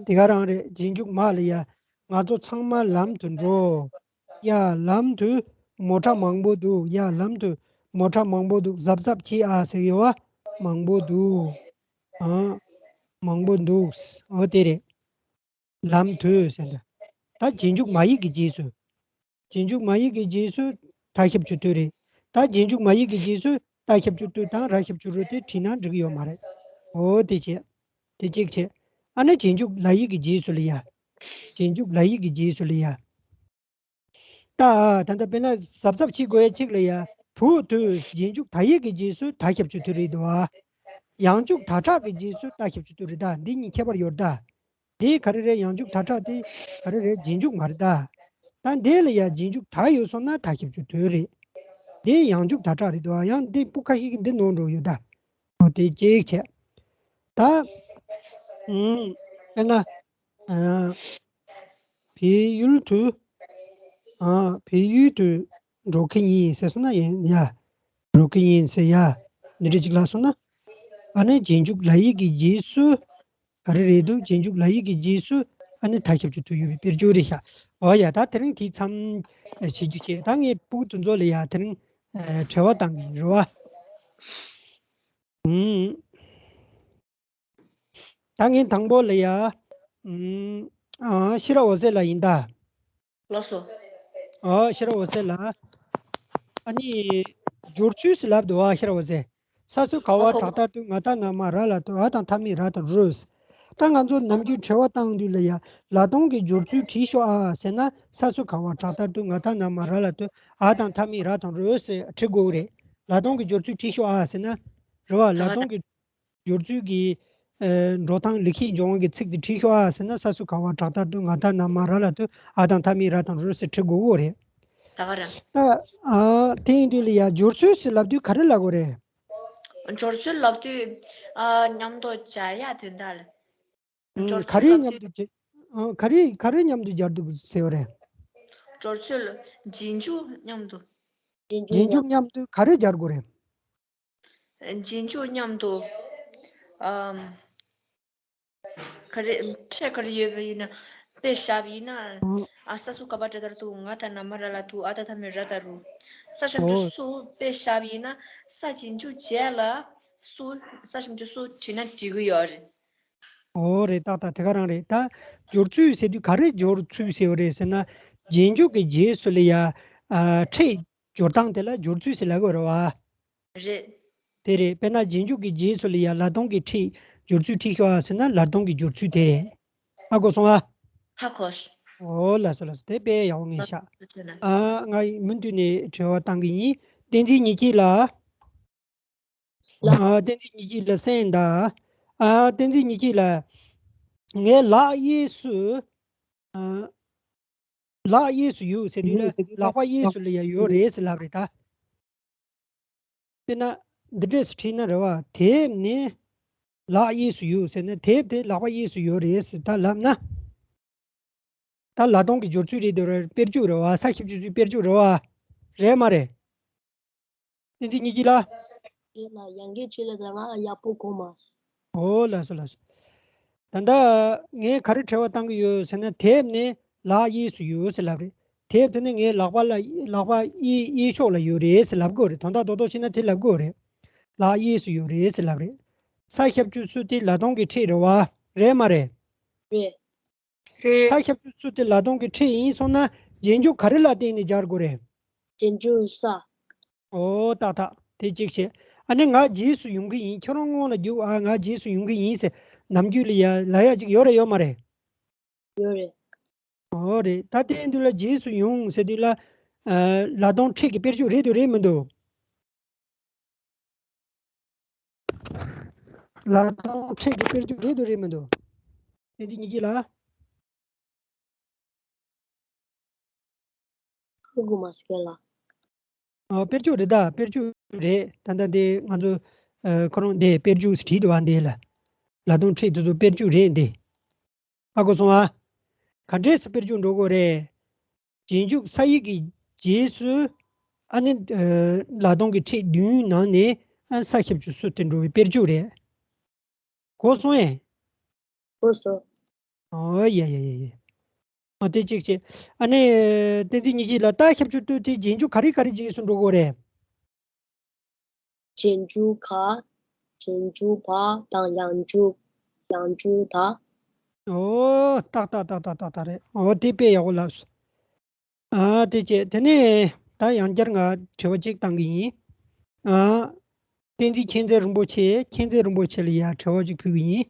དེ་ག་རང་རེད། རྗེས་འཇུག་མ་ལ་ཡ། ང་ཚོ་ཚང་མ་ལམ་དུ་འགྲོ། ཡ། ལམ་དུ་མོ་ཊ་མང་པོ་འདུག་ཡ། ལམ་དུ་མོ་ཊ་མང་པོ་འདུག་གཟབ་གཟབ་བྱེད་ཨ་ཟེར་ཡོད་བ། མང་པོ་འདུག་ཨ། མང་པོ་འདུག་འོ་དེ་རེད། ལམ་དུ་ཟེར་འདྲ། ད་རྗེས་འཇུག་མ་ཡིག་གི་རྗེས་སུ། རྗེས་འཇུག་མ་ཡིག་གི་རྗེས་སུ་ད་ཁྱབ་འཇུག་དུ་རེད། ད་རྗེས་འཇུག་མ་ཡིག་གི་རྗེས་སུ་ད་ཁྱབ་འཇུག་དུ་དང་ར་ཁྱབ་འཇུག་རུ་དེ་བྲིས་ན་འགྲིག་གི་ཡོད་མ་རེད། འོ་དེ་བྱས། དེ་གཅིག་བྱས། ཨ་ནི་རྗེས་འཇུག་ལ་ཡིག་གི་རྗེས་སུ་ལ་ཡ། རྗེས་འཇུག་ལ་ཡིག་གི་རྗེས་སུ་ལ་ཡ། ད། ད་ལྟ་དཔེར་ན་གཟབ་གཟབ་བྱེད་དགོས་ཡ་གཅིག་ལ་ཡ། བུ་དུ་རྗེས་འཇུག་ད་ཡིག་གི་རྗེས་སུ་ད་ཁྱབ་འཇུག་དུ་རེད་དོ། ཡང་འཇུག་ད་དྲག་གི་རྗེས་སུ་ད་ཁྱབ་འཇུག་དུ་རེད་ད། འདི་གཉིས་ཁྱད་པར་ཡོད་ད། དེ་ག་རེ་རེད། ཡང་འཇུག་ད་དྲག་དེ་ག་རེ་རེད། རྗེས་འཇུག་མ་རེད་ད། ད་འདི་ལ་ཡ་རྗེས་འཇུག་ད་ཡོད་སོང་ན་ད་ཁྱབ་འཇུག་དུ་རེད། འདི་ཡང་འཇུག་ད་དྲག་རེད་དོ། ཡང་འདི་སྤུ་ཁ་ཤས་ཀྱི་འདི་ནོར་འགྲོ་ཡོད་ད། འོ་དེ་གཅིག་བྱས། ད། ཨུམ། དཔེར་ན། ཨ། བལ་ཡུལ་དུ། ཨ། བལ་ཡུལ་དུ་འགྲོ་གི་ཡིན་ཟེར་སོང་ན་ཡིན་ཡ། འགྲོ་གི་ཡིན་ཟེར་ཡ། འདི་འདྲ་ཅིག་ལབ་སོང་ན། ཨ་ནི་རྗེས་འཇུག་ལ་ཡིག་གི་རྗེས་སུ། ག་རེ་རེད་འདུག་རྗེས་འཇུག་ལ་ཡིག་གི་རྗེས་སུ། ཨ་ནི་མཐའ་ཁྱབ་བྱེད་དུ་ཡོད་པའི་དཔེར་བརྗོད་རེད་ཤག་འོ་ཡ། ད་དེ་རིང་དེ་མཚམས་བྱེད་རྒྱུ་བྱས། ད་ངས་ཕྲུ་གུ་དེ་ཚོ་ལ་ཡ་དེ་རིང་དྲི་བ་བཏང་གི་ཡིན་རེད་བ། ཨུམ། ད་ངས་དང་པོ་ལ་ཡ། ཨུམ། ཨ། ཤེས་རབ་འོད་ཟེར་ལགས་ཡིན་ད། ལགས་སོ། ཨོ། ཤེས་རབ་འོད་ཟེར་ལགས། ཨ་ནི། སྦྱོར་ཚུལ་ཟེར་ལབ་འདུག་ཨ། ཤེས་རབ་འོད་ཟེར། ས་སུ་ག་བ། ཨོ་ཁོ། དྲག་མཐར་ཏུ། ང་ད་ན་མ་ར་ལ་ཏུ། འ་དང་མཐའ་མེད་ར་དང་རོས། ད་ང་ཚོ་ནམ་རྒྱུན་དྲི་བ་བཏང་དུས་ལ་ཡ། ལ་དོན་གྱི་སྦྱོར་ཚུལ་བྲིས་ཤོག་ཨ་ཟེར་ན། ས་སུ་ག་བ། དྲག་མཐར་ཏུ། ང་ད་ན་མ་ར་ལ་ཏུ། འ་དང་མཐའ་མེད་ར་དང་རོས་ཟེར་བྲི་དགོས་རེད། ལ་དོན་གྱི་སྦྱོར་ཚུལ་བྲིས་ཤོག་ཨ་ཟེར་ན། རེད་བ། ལ་དོན་གྱི་སྦྱོར་ཚུལ་གྱི། ཨ། འགྲོ་སྟངས། ལེགས་བཤད་ལྗོན་དབང་གི་ཚིག་དེ་བྲིས་ཤོག་ཨ་ཟེར་ན། ས་སུ་ག་བ། དྲག་མཐར་ཏུ། ང་ད་ན་མ་ར་ལ་ཏུ། འ་དང་མཐའ་མེད་ར་དང་རོས་ཟེར་བྲི་དགོས་ཀྱི་རེད། ད་ག་རང་། ད། ཨ། དེ་ཡིན་དུས་ལ་ཡ། སྦྱོར་ཚུལ་ཟེར་ལབ་དུས་ག་རེ་ལབ་དགོས་རེད། སྦྱོར་ཚུལ་ལབ་དུས། ཨ། མཉམ་དུ་སྦྱར་ཡ་དོན་དག་ལ། ཨུམ། སྦྱོར་ག་ཚུལ་རེ་ལབ་མཉམ་དུ་དུས། སྦྱར། ཨ། ག་རེ། ག་རེ་མཉམ་དུ་སྦྱར་འདུག་ཟེར་བ་རེད། སྦྱོར་ཚུལ། རྗེས་འཇུག་མཉམ་དུ། རྗེས་འཇུག་མཉམ་དུ་ག་རེ་སྦྱར་དགོས་རེད། རྗེས་འཇུག་མཉམ་དུ། ཨམ། ག་རེ། ཕྲད་ག་རེ་ཡོད་པ་ཡིན་ན། དཔེ་བཞག་པ་ཡིན་ན། ཨ། ས་སུ་ག་བ། དྲག་མཐར་ཏུ། ང་ད་ན་མ་ར་ལ་ཏུ། འ་ད་མཐའ་མེད་ར་ད་རུ། ས་ཞབས་ཀྱུ། ཨོ། སུ། དཔེ་བཞག་པ་ཡིན་ན། ས་རྗེས་འཇུག་རྗེས་ལ་སུ། ས་ཞབས་ཀྱུ་སུ་བྲིས་ན་འགྲིག་གི་ཡོད་རེད། ཨོ་རེད། ཏག་ཏག་དེ་ག་རང་རེད། ད་སྦྱོར་ཚུལ་ཟེར་དུས་ག་རེ་སྦྱོར་ཚུལ་ཟེར་བ་རེད་ཟེར་ན། རྗེས་འཇུག་གི་རྗེས་སུ་ལ་ཡ། ཨ། ཕྲད་སྦྱོར་སྟངས་དེ་ལ་སྦྱོར་ཚུལ་ཟེར་ལབ་ཀྱི་ཡོད་རེད་བ། རེད། དེ་རེད། དཔེར་ན་རྗེས་འཇུག་གི་རྗེས་སུ་ལ་ཡ། ལ་དོན་གྱི་ཕྲད་སྦྱོར་ཚུལ་བྲིས་ཤོག་ཨ་ཟེར་ན། ལ་དོན་གྱི་སྦྱོར་ཚུལ་དེ་རེད། ཧ་གོ་སོང་ཨ། ཧ་གོ། ཨོ་ལགས་སོ་ལགས་སོ། དེ་དཔེ་ཡག་པོ་ངས་ཤག་ལགས་སོ་ལགས་སོ། ཨ། ང་མུ་མཐུད་ནས་དྲི་བ་བཏང་གི་ཡིན། བསྟན་འཛིན་ཉི་སྐྱིད་ལགས། ལགས། ཨ། བསྟན་འཛིན་ཉི་སྐྱིད་ལགས་གསན་དང་། ཨ། བསྟན་འཛིན་ཉི་སྐྱིད་ལགས། ངའི་ལག་གཡས་སུ། ཨ། ལག་གཡས་སུ་ཡོད་ཟེར་དུས་ལ། ལག་པ་གཡས་སུ་ལ་ཡ་ཡོད་རེད་ཟེར་ལབ་རེད་ད། དཔེར་ན་འདི་འདྲས་སུ་བྲིས་ན་རེད་བ། དེབ་ནི་ལག་གཡས་སུ་ཡོད་ཟེར་ན། དེབ་དེ་ལག་པ་གཡས་སུ་ཡོད་རེད་ཟེར་ད་ལབ་ན། ད་ལ་དོན་གྱི་སྦྱོར་ཚུལ་རེད་འདུག་རེད། དཔེར་བརྗོད་རེད་བ། ས་ཞབས་ཀྱུ་སུའི་དཔེར་བརྗོད་རེད་བ། རེད་མ་རེད། བསྟན་འཛིན་ཉི་སྐྱིད་ལགས། རེད་ལགས། ཡང་བསྐྱར་བྲིས་ལ་ད་ང་ཡག་པོ་གོ་མ་སོང་། ཨོ་ལགས་སོ་ལགས་སོ། ད་ལྟ་ངས་ག་རེ་དྲི་བ་བཏང་གི་ཡོད་ཟེར་ན། དེབ་ནི་ལག་གཡས་སུ་ཡོད་ཟེར་ལབ་རེད། དེབ་དེ་ནི་ངའི་ལག་པ་ལ། ལག་པ་གཡས། གཡས་ཕྱོགས་ལ་ཡོད་རེད་ཟེར་ལབ་དགོས་རེད། དོན་དག་རྡོག་རྡོག་བྱས་ན་དེ་ལབ་དགོས་རེད། ལག་གཡས་སུ་ཡོད་རེད་ཟེར་ལབ་རེད། ས་ཞབས་ཀྱུ་སུ་དེ་ལ་དོན་གྱི་ཕྲད་རེད་བ། རེད་མ་རེད། རེད། རེད། ས་ཞབས་ཀྱུ་སུ་དེ་ལ་དོན་གྱི་ཕྲད་ཡིན་སོང་ན། རྗེས་འཇུག་ག་རེ་ལ་བརྟེན་ནས་སྦྱར་དགོས་རེད། རྗེས་འཇུག་ས། ཨོ་ཏག་ཏག་དེ་གཅིག་བྱས། ཨ་ནི་ང་རྗེས་སུ་ཡོང་གི་ཡིན། ཁྱོད་རང་སྔོན་ལ་རྒྱུགས་ཨ། ང་རྗེས་སུ་ཡོང་གི་ཡིན་ཟེར་ནམ་རྒྱུན་ལ་ཡ་ལབ་ཡ་ཅིག་ཡོད་རེད་ཡོད་མ་རེད། ཡོད་རེད། ཨོ་རེད། ད་དེ་དུས་ལ་རྗེས་སུ་ཡོང་ཟེར་དུས་ལ། ཨ། ལ་དོན་ཕྲད་ཀྱི་དཔེར་བརྗོད་རེད་འདུག་རེད་མི་འདུག་ལ་དོན་ཕྲད་ཀྱི་དཔེར་བརྗོད་རེད་འདུག་རེད་མི་འདུག་བསྟན་འཛིན་ཉི་སྐྱིད་ལགས། ཧ་གོ་མ་སོང་ལགས། ཨ། དཔེར་བརྗོད་རེད་ད། དཔེར་བརྗོད་རེད། ད་ལྟ་འདི་ང་ཚོ། ཨ། ཁོ་རང་འདི་དཔེར་བརྗོད་བྲིས་འདུག་བ། འདི་ལ། ལ་དོན་ཕྲད་དེ་ཚོ་དཔེར་བརྗོད་རེད་འདི། ཧ་གོ་སོང་ཨ། ག་འདྲས་སེ་དཔེར་བརྗོད་འགྲོ་དགོས་རེད། རྗེས་འཇུག་ས་ཡིག་གི་རྗེས་སུ། ཨ་ནི། ཨ། ལ་དོན་གྱི་ཕྲད་བདུན་ནང་ནས། ཨ། ས་ཞབས་ཀྱུ་སུ་དེ་འགྲོ་བའི་དཔེར་བརྗོད་རེད། གོ་སོང་ཨེ། གོ་སོང་། ཨོ་ཡ་ཡ་ཡ་ཡ། ཨ། དེ་གཅིག་བྱས། ཨ་ནི། བསྟན་འཛིན་ཉི་སྐྱིད་ལགས། ཏ་ཞབས་ཀྱུ་ཏུ་དེ་རྗེས་འཇུག་ག་རེ་ག་རེ་རྗེས་སུ་འགྲོ་དགོས་རེད། རྗེས་འཇུག་ག་རྗེས་འཇུག་བ་དང་ཡང་འཇུག་ཡང་འཇུག་ད། ཨོ། ཏག་ཏག་ཏག་ཏག་ཏག་ཏག་རེད། ཨོ། དེ་དཔེ་ཡག་པོ་ལབ་སོང་། ཨ། དེ་བྱས། དེ་ནས་ད་ཡང་བསྐྱར་ང་དྲི་བ་གཅིག་བཏང་གི་ཡིན། ཨ། བསྟན་འཛིན་མཁྱེན་བརྩེ་རིན་པོ་ཆེ། མཁྱེན་བརྩེ་རིན་པོ་ཆེ་ལ་ཡ་དྲི་བ་གཅིག་ཕུལ་གི་ཡིན།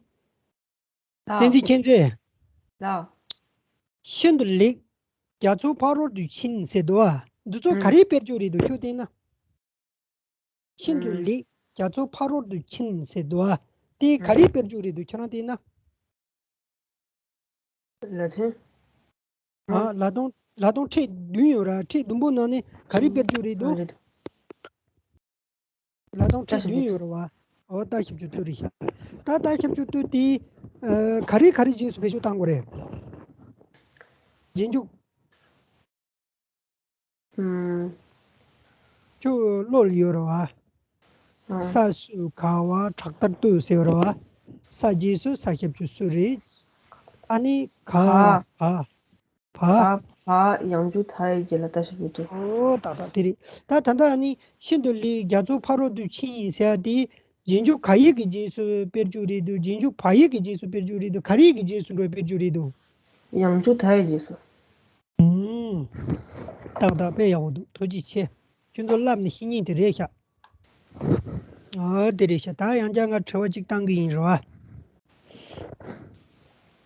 བསྟན་འཛིན་མཁྱེན་བརྩེ། ལགས། ཤིན་ཏུ་ལེགས། རྒྱ་མཚོ་ཕ་རོལ་ཏུ་ཕྱིན་ཟེར་འདུག་ཨ། འདི་ཚོ་ག་རེའི་དཔེར་བརྗོད་རེད་འདུག་ཁྱོད་བལྟས་ན། ཤིན་ཏུ་ལེགས། རྒྱ་མཚོ་ཕ་རོལ་ཏུ་ཕྱིན་ཟེར་འདུག་ཨ། དེ་ག་རེའི་དཔེར་བརྗོད་རེད་འདུག་ཁྱོད་རང་བལྟས་ན། ལ་དོན། ཨ། ལ་དོན། ལ་དོན་ཕྲད་བདུན་ཡོད་ར། ཕྲད་བདུན་པོ་ནང་ནས་ག་རེའི་དཔེར་བརྗོད་རེད་འདུག་ལ་དོན་ཕྲད་བདུན་ཡོད་ར་བ། ཨོ། ཏ་ཞབས་ཀྱུ་ཏུ་རེད་ཤག་ད་ཏ་ཞབས་ཀྱུ་ཏུ་དེ། ཨ། ག་རེ་ག་རེ་རྗེས་སུ་བེད་སྤྱོད་བཏང་དགོས་རེད། རྗེས་འཇུག་ཨུམ། ཁྱོད་བློ་ལ་ཡོད་རེད་བ། ཨ། ས་སུ་ག་བ་དྲག་མཐར་ཏུ་ཟེར་བ་རེད་བ། ས་རྗེས་སུ་ས་ཞབས་ཀྱུ་སུ་རེད། ཨ་ནི་ག་བ། བ། བ། བ། བ། ཡང་འཇུག་ད་ཡི་རྗེས་ལ་ད་ཞབས་ཀྱུ་ཏུ། ཨོ་ད་ད་དེ་རེད། ད་ད་ལྟ་ཨ་ནི་ཤིན་ཏུ་ལེགས་རྒྱ་མཚོ་ཕ་རོལ་ཏུ་ཕྱིན་ཡིན་ཟེར་ཡ་དེ། རྗེས་འཇུག་ག་ཡིག་གི་རྗེས་སུ་དཔེར་བརྗོད་རེད་འདུག་རྗེས་འཇུག་བ་ཡིག་གི་རྗེས་སུ་དཔེར་བརྗོད་རེད་འདུག་ག་རེ་ཡིག་གི་རྗེས་སུ་འགྲོ་བའི་དཔེར་བརྗོད་རེད་འདུག་ཡང་འཇུག་ད་ཡི་རྗེས་སུ། ཨུམ། ཏག་ཏག་དཔེ་ཡག་པོ་འདུག་ཐུགས་རྗེ་ཆེ། ཁྱོད་ཚོ་བསླབ་ནས་ཤེས་ཉེན་དེ་རེད་ཤག་ཨ་དེ་རེད་ཤག་ད་ཡང་བསྐྱར་ང་དྲི་བ་གཅིག་བཏང་གི་ཡིན་རོ།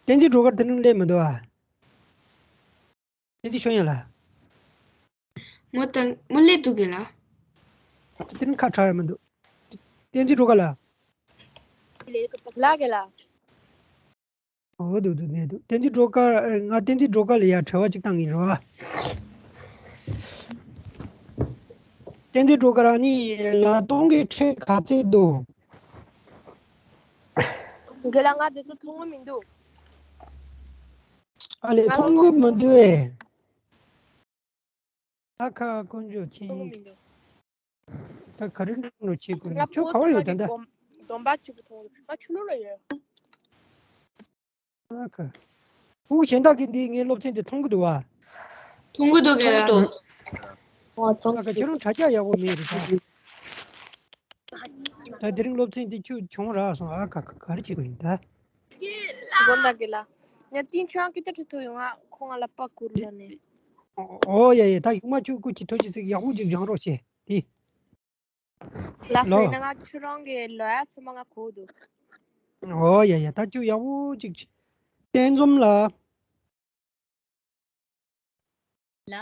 བསྟན་འཛིན་སྒྲོལ་དཀར་དེ་རིང་སླེབས་མི་འདུག་ཨ། བསྟན་འཛིན་ཤོ་ཡན་ལ། མོ་དང་མོ་སླེབས་འདུག་གི་ལ། དེ་རིང་ཁ་གྲག་ཡ་མི་འདུག་བསྟན་འཛིན་སྒྲོལ་དཀར་ལ། ལ་གི་ལ། འོ་འདུག་འདུག་གནས་འདུག་བསྟན་འཛིན་སྒྲོལ་དཀར། ང་བསྟན་འཛིན་སྒྲོལ་དཀར་ལ་ཡ་དྲི་བ་གཅིག་བཏང་གི་ཡིན་རོ། བསྟན་འཛིན་སྒྲོལ་དཀར་ཨ་ནི་ལ་སྟོང་གི་ཕྲད་ག་ཚད་འདུག་རྒན་ལགས་ང་དེ་ཚོ་མཐོང་གི་མི་འདུག་ཨ་ལས་མཐོང་གི་མི་འདུག་ཨེ། ཨ་ཁ་དཀོན་མཆོག་མཁྱེན། ད་ག་རེ་འགྲོ་བྱེད་དགོས་ན་ཁྱོད་ག་བ་ཡོད་ད་ལྟ། སྡོམ་པ་གཅིག་པུ་མཐོང་ང་ཆུ་ལོག་ལ་ཡོད། ཨ་ཁ། ཕྲུ་གུ་གཞན་དག་གིས་འདི་ངའི་སློབ་ཚན་འདི་མཐོང་གི་འདུག་བ། མཐོང་གི་འདུག་གས། ཨ་ཁ་ཁྱོད་རང་དྲ་རྒྱ་ཡག་པོ་མེད་རེད་ད། ད་དེ་རིང་སློབ་ཚན་འདི་ཁྱོད་གྱོང་རག་སོང་ཨ་ཁ་ཁ་ག་རེ་བྱེད་དགོས་ཡིན་ད། མགོ་ན་གི་ལ། ཉ་ཏིང་ཆུང་ཀི་ཏ་ཁྲི་ཐུ་ཡོང་ང་ཁོ་ང་ལ་པ་ཀུ་རུ་ལ་ནས། ཨོ་ཡ་ཡ་ད་ཡུག་མ་ཁྱོད་སྐུ་གཅིག་ཐུགས་རྗེ་ཆེ་ཡག་པོ་ཅིག་སྦྱང་རོགས་བྱེད་དེ། ལ་སོ་ཡིན་ན་ང་ཁྱོད་རང་གི་ལོ་ཡ་ཚང་མ་ང་གོ་འདུག་ཨོ་ཡ་ཡ་ད་ཁྱོད་ཡག་པོ་ཅིག་བྱེད། བསྟན་འཛོམས་ལ། ལ།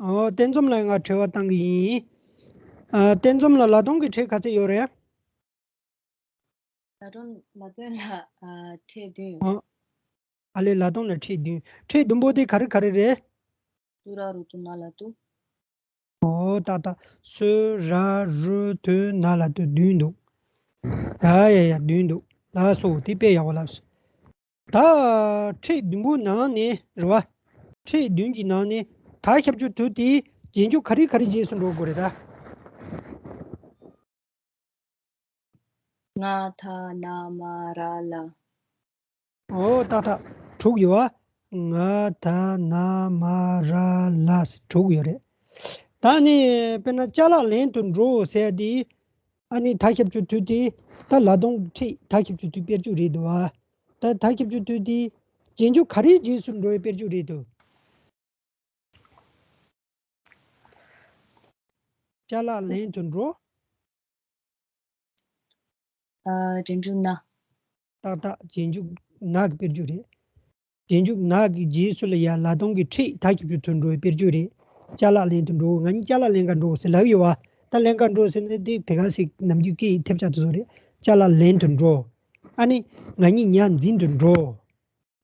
ཨོ་བསྟན་འཛོམས་ལ་ང་དྲི་བ་བཏང་གི་ཡིན། ཨ་བསྟན་འཛོམས་ལ་ལ་སྟོང་གི་ཕྲད་ག་ཚད་ཡོད་རེད། ལ་སྟོང་ལ་སྟོང་ལ་ཨ་ཕྲད་བདུན་ཡོད། ཨོ། ཨ་ལས་ལ་སྟོང་ལ་ཕྲད་བདུན། ཕྲད་བདུན་པོ་དེ་ག་རེ་ག་རེ་རེད། ཏུ་ར་རུ་ཏུ་ན་ལ་ཏུ། ཨོ་ཏག་ཏག་སོ་ར་རུ་ཏུ་ན་ལ་ཏུ་བདུན་འདུག་ཡ་ཡ་ཡ་བདུན་འདུག་ལགས་སོ་དེ་དཔེ་ཡག་པོ་ལགས་སོ། ད་ཕྲད་བདུན་པོ་ནང་ནས་རེད་བ། ཕྲད་བདུན་གྱི་ནང་ནས་ད་ཞབས་ཀྱུ་ཏུ་དེ་རྗེས་འཇུག་ག་རེ་ག་རེ་རྗེས་སུ་འགྲོ་དགོས་རེད་ད། ང་ད་ན་མ་ར་ལ། ཨོ་ཏག་ཏག་དྲུག་ཡོད་ཨ། ང་ད་ན་མ་ར་ལ་དྲུག་ཡོད་རེད། ད་ནི་དཔེར་ན་ཅ་ལག་ལེན་དུ་འགྲོ་ཟེར་དེ། ཨ་ནི་ད་ཞབས་ཀྱུ་ཏུ་དེ་ད་ལ་སྟོང་ཕྲད་ད་ཞབས་ཀྱུ་ཏུ་དཔེར་བརྗོད་རེད་འདུག་ཨ། ད་ད་ཞབས་ཀྱུ་ཏུ་དེ་རྗེས་འཇུག་ག་རེའི་རྗེས་སུ་འགྲོ་བའི་དཔེར་བརྗོད་རེད་འདུག་ཅ་ལག་ལེན་དུ་འགྲོ། ཨ་རྗེས་འཇུག་ན། ཏག་ཏག་རྗེས་འཇུག་ན་གི་དཔེར་བརྗོད་རེད། རྗེས་འཇུག་ན་གི་རྗེས་སུ་ལ་ཡ་ལ་སྟོང་གི་ཕྲད་ད་ཞབས་ཀྱུ་ཏུ་འགྲོ་བའི་དཔེར་བརྗོད་རེད། ཅ་ལག་ལེན་དུ་འགྲོ། ང་གཉིས་ཅ་ལག་ལེན་ག་འགྲོ་ཟེར་ལབ་ཡོད་བ། ད་ལེན་ག་འགྲོ་ཟེར་ན་དེ་དེ་ག་ཟིག་ནམ་རྒྱུན་སྐད་ཡིག་ཐེབས་ཆག་དེ་ཚོ་རེད། ཅ་ལག་ལེན་དུ་འགྲོ། ཨ་ནི་ང་གཉིས་ཉ་འཛིན་དུ་འགྲོ།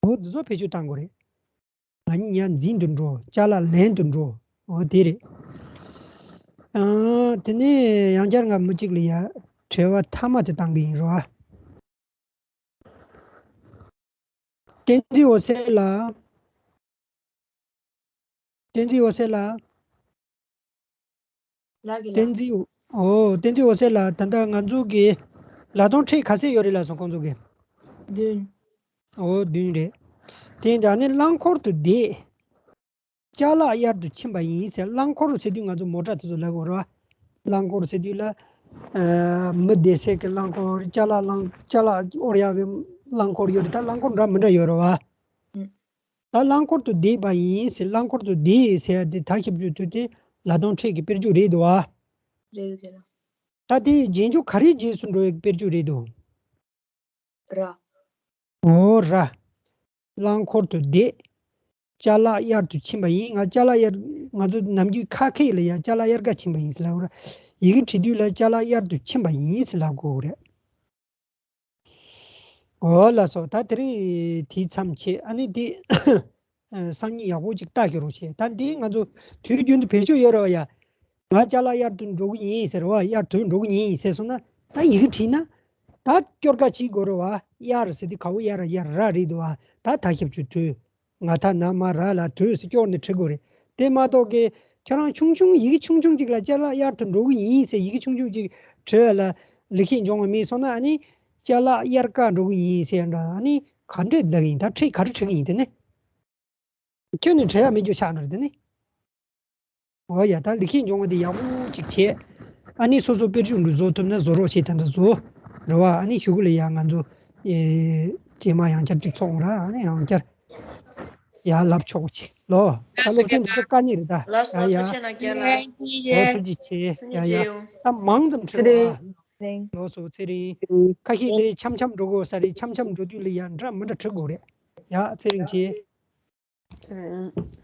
འོ་འདི་ཚོ་བེད་སྤྱོད་བཏང་དགོས་རེད། ང་གཉིས་ཉ་འཛིན་དུ་འགྲོ། ཅ་ལག་ལེན་དུ་འགྲོ། འོ་དེ་རེད། ཨ་དེ་ནས་ཡང་བསྐྱར་ང་མི་གཅིག་ལ་ཡ་དྲི་བ་མཐའ་མ་དེ་བཏང་གི་ཡིན་རོ། བསྟན་འཛིན་འོད་ཟེར་ལགས། བསྟན་འཛིན་འོད་ཟེར་ལགས། ལགས་ཀྱི་ལགས། བསྟན་འཛིན་འོ་བསྟན་འཛིན་འོད་ཟེར་ལགས། ད་ལྟ་ང་ཚོ་གི་ལ་སྟོང་ཕྲད་ག་ཚད་ཡོད་རེད་ལབ་སོང་ཁོང་ཚོ་གི། བདུན། འོ་བདུན་རེད། དེ་འདྲ་ནི་རླངས་འཁོར་དུ་བསྡད། ཅ་ལག་གཡར་དུ་ཕྱིན་པ་ཡིན་ཟེར། རླངས་འཁོར་ཟེར་དུས་ང་ཚོ་མོ་ཊ་དེ་ཚོ་ལབ་དགོས་རེད་བ། རླངས་འཁོར་ཟེར་དུས་ལ། ཨ་མི་བསྡད་སའི་གི་རླངས་འཁོར། ཅ་ལག་རླངས་ཅ་ལག་དབོར་ཡག་གི་རླངས་འཁོར་ཡོད་རེད། ད་རླངས་འཁོར་འདྲ་མི་འདྲ་ཡོད་རེད་བ། ཨུ། ད་རླངས་འཁོར་དུ་བསྡད་པ་ཡིན་ཟེར། རླངས་འཁོར་དུ་བསྡད་ཟེར་ཡ་དེ་ད་ཞབས་ཀྱུ་ཏུ་དེ་ལ་སྟོང་ཕྲད་ཀྱི་དཔེར་བརྗོད་རེད་འདུག་བ། རེད་རེད། ད་དེ་རྗེས་འཇུག་ག་རེའི་རྗེས་སུ་འགྲོ་བའི་དཔེར་བརྗོད་རེད་འདུག་ར། འོ་ར། རླངས་འཁོར་དུ་བསྡད། ཅ་ལག་གཡར་དུ་ཕྱིན་པ་ཡིན། ང་ཅ་ལག་གཡར། ང་ཚོ་ནམ་རྒྱུན་ཁ་སྐད་ལ་ཡ་ཅ་ལག་གཡར་ག་ཕྱིན་པ་ཡིན་ཟེར་ལབ་ར། ཡི་གེ་བྲིས་དུས་ལ་ཅ་ལག་གཡར་དུ་ཕྱིན་པ་ཡིན་ཟེར་ལབ་དགོས་རེད། འོ་ལགས་སོ། ད་དེ་རིང་དེའི་མཚམས་བཅད། ཨ་ནི་དེ་སང་ཉིན་ཡག་པོ་ཅིག་ལྟ་རྒྱུ་རོགས་བྱེད། ད་འདི་ང་ཚོ་དུས་རྒྱུན་དུ་བེད་སྤྱོད་ཡོད་རེད་བ་ཡ། ང་ཅ་ལག་གཡར་དུ་འགྲོ་གི་ཡིན་ཟེར་བ། གཡར་དུ་འགྲོ་གི་ཡིན་ཟེར་སོང་ན་ད་ཡི་གེ་བྲིས་ན་ད་སྐྱོར་ག་བྱེད་དགོས་རེད་བ། གཡར་ཟེར་དུས་ག་བོ་གཡར་གཡར་ར་རེད་འདུག་བ། ད་ད་ཞབས་ཀྱུ་ཏུ། ང་ད་ན་མ་ར་ལ་དུ་ཟེར་སྐྱོར་ནས་བྲི་དགོས་རེད། དེ་མ་གཏོགས་ཀྱི་ཁྱེད་རང་ཆུང་ཆུང་ཡི་གེ་ཆུང་ཆུང་ཅིག་ལ་ཅ་ལག་གཡར་དུ་འགྲོ་གི་ཡིན་ཟེར་ཡི་གེ་ཆུང་ཆུང་ཅིག་བྲི་ལ་ལེགས་བཤད་སྦྱོང་བ་མེད་སོང་ན། ཨ་ནི་ཅ་ལག་གཡར་ག་འགྲོ་གི་ཡིན་ཟེར་འདྲ། ཨ་ནི་ ག་འདྲས་ལབ་ཡིན། ད་ཁྲིད་ག་རེ་ཁྲིད་ཀྱི་ཡིན་དེ་ནི། ཁྱོད་ནི་ཁྲིད་ཡ་མེད་རྒྱུ་ཆགས་འགྲོ་རེད་དེ་ནི། འོ་ཡ། ད་ལེགས་བཤད་སྦྱོང་བ་དེ་ཡག་པོ་ཅིག་བྱས། ཨ་ནི་སོ་སོ་དཔེ་སྦྱོང་གི་བཟོ་ཐུབ་ན་བཟོ་རོགས་བྱེད། ད་ད་བཟོ། རེད་བ། ཨ་ནི་གཞུག་གུ་ལ་ཡ་ང་ཚོ་ཨེ་རྗེས་མ་ཡང་བསྐྱར་ཅིག་ཚོགས་འོང་ར། ཨ་ནི་ཡང་བསྐྱར་ཡ་ལབ་ཆོག་ཅིག་ལོ། ད་སློབ་ཚན་འདི་ཚོ་དཀའ་ངལ་རེད་ད། ལགས་སོ། ཡ་ཡ། ཐུགས་རྗེ་གནང་རྒན་ལགས། ལོ་ཐུགས་རྗེ་ཆེ། ཡ་ཡ། ད་མང་ཙམ་ཁྲིད་རོགས་ཨ། ལགས་སོ། ཚེ་རིང་། ཁ་ཤས་དེ་འཆམ་འཆམ་འགྲོ་དགོས་ས་རེད། འཆམ་འཆམ་འགྲོ་དུས་ལ་ཡ་འདྲ་མི་འདྲ་ཁྲིད་དགོས་རེད། ཡ། ཚེ་རིང་ཆེ། ཚེ་རིང་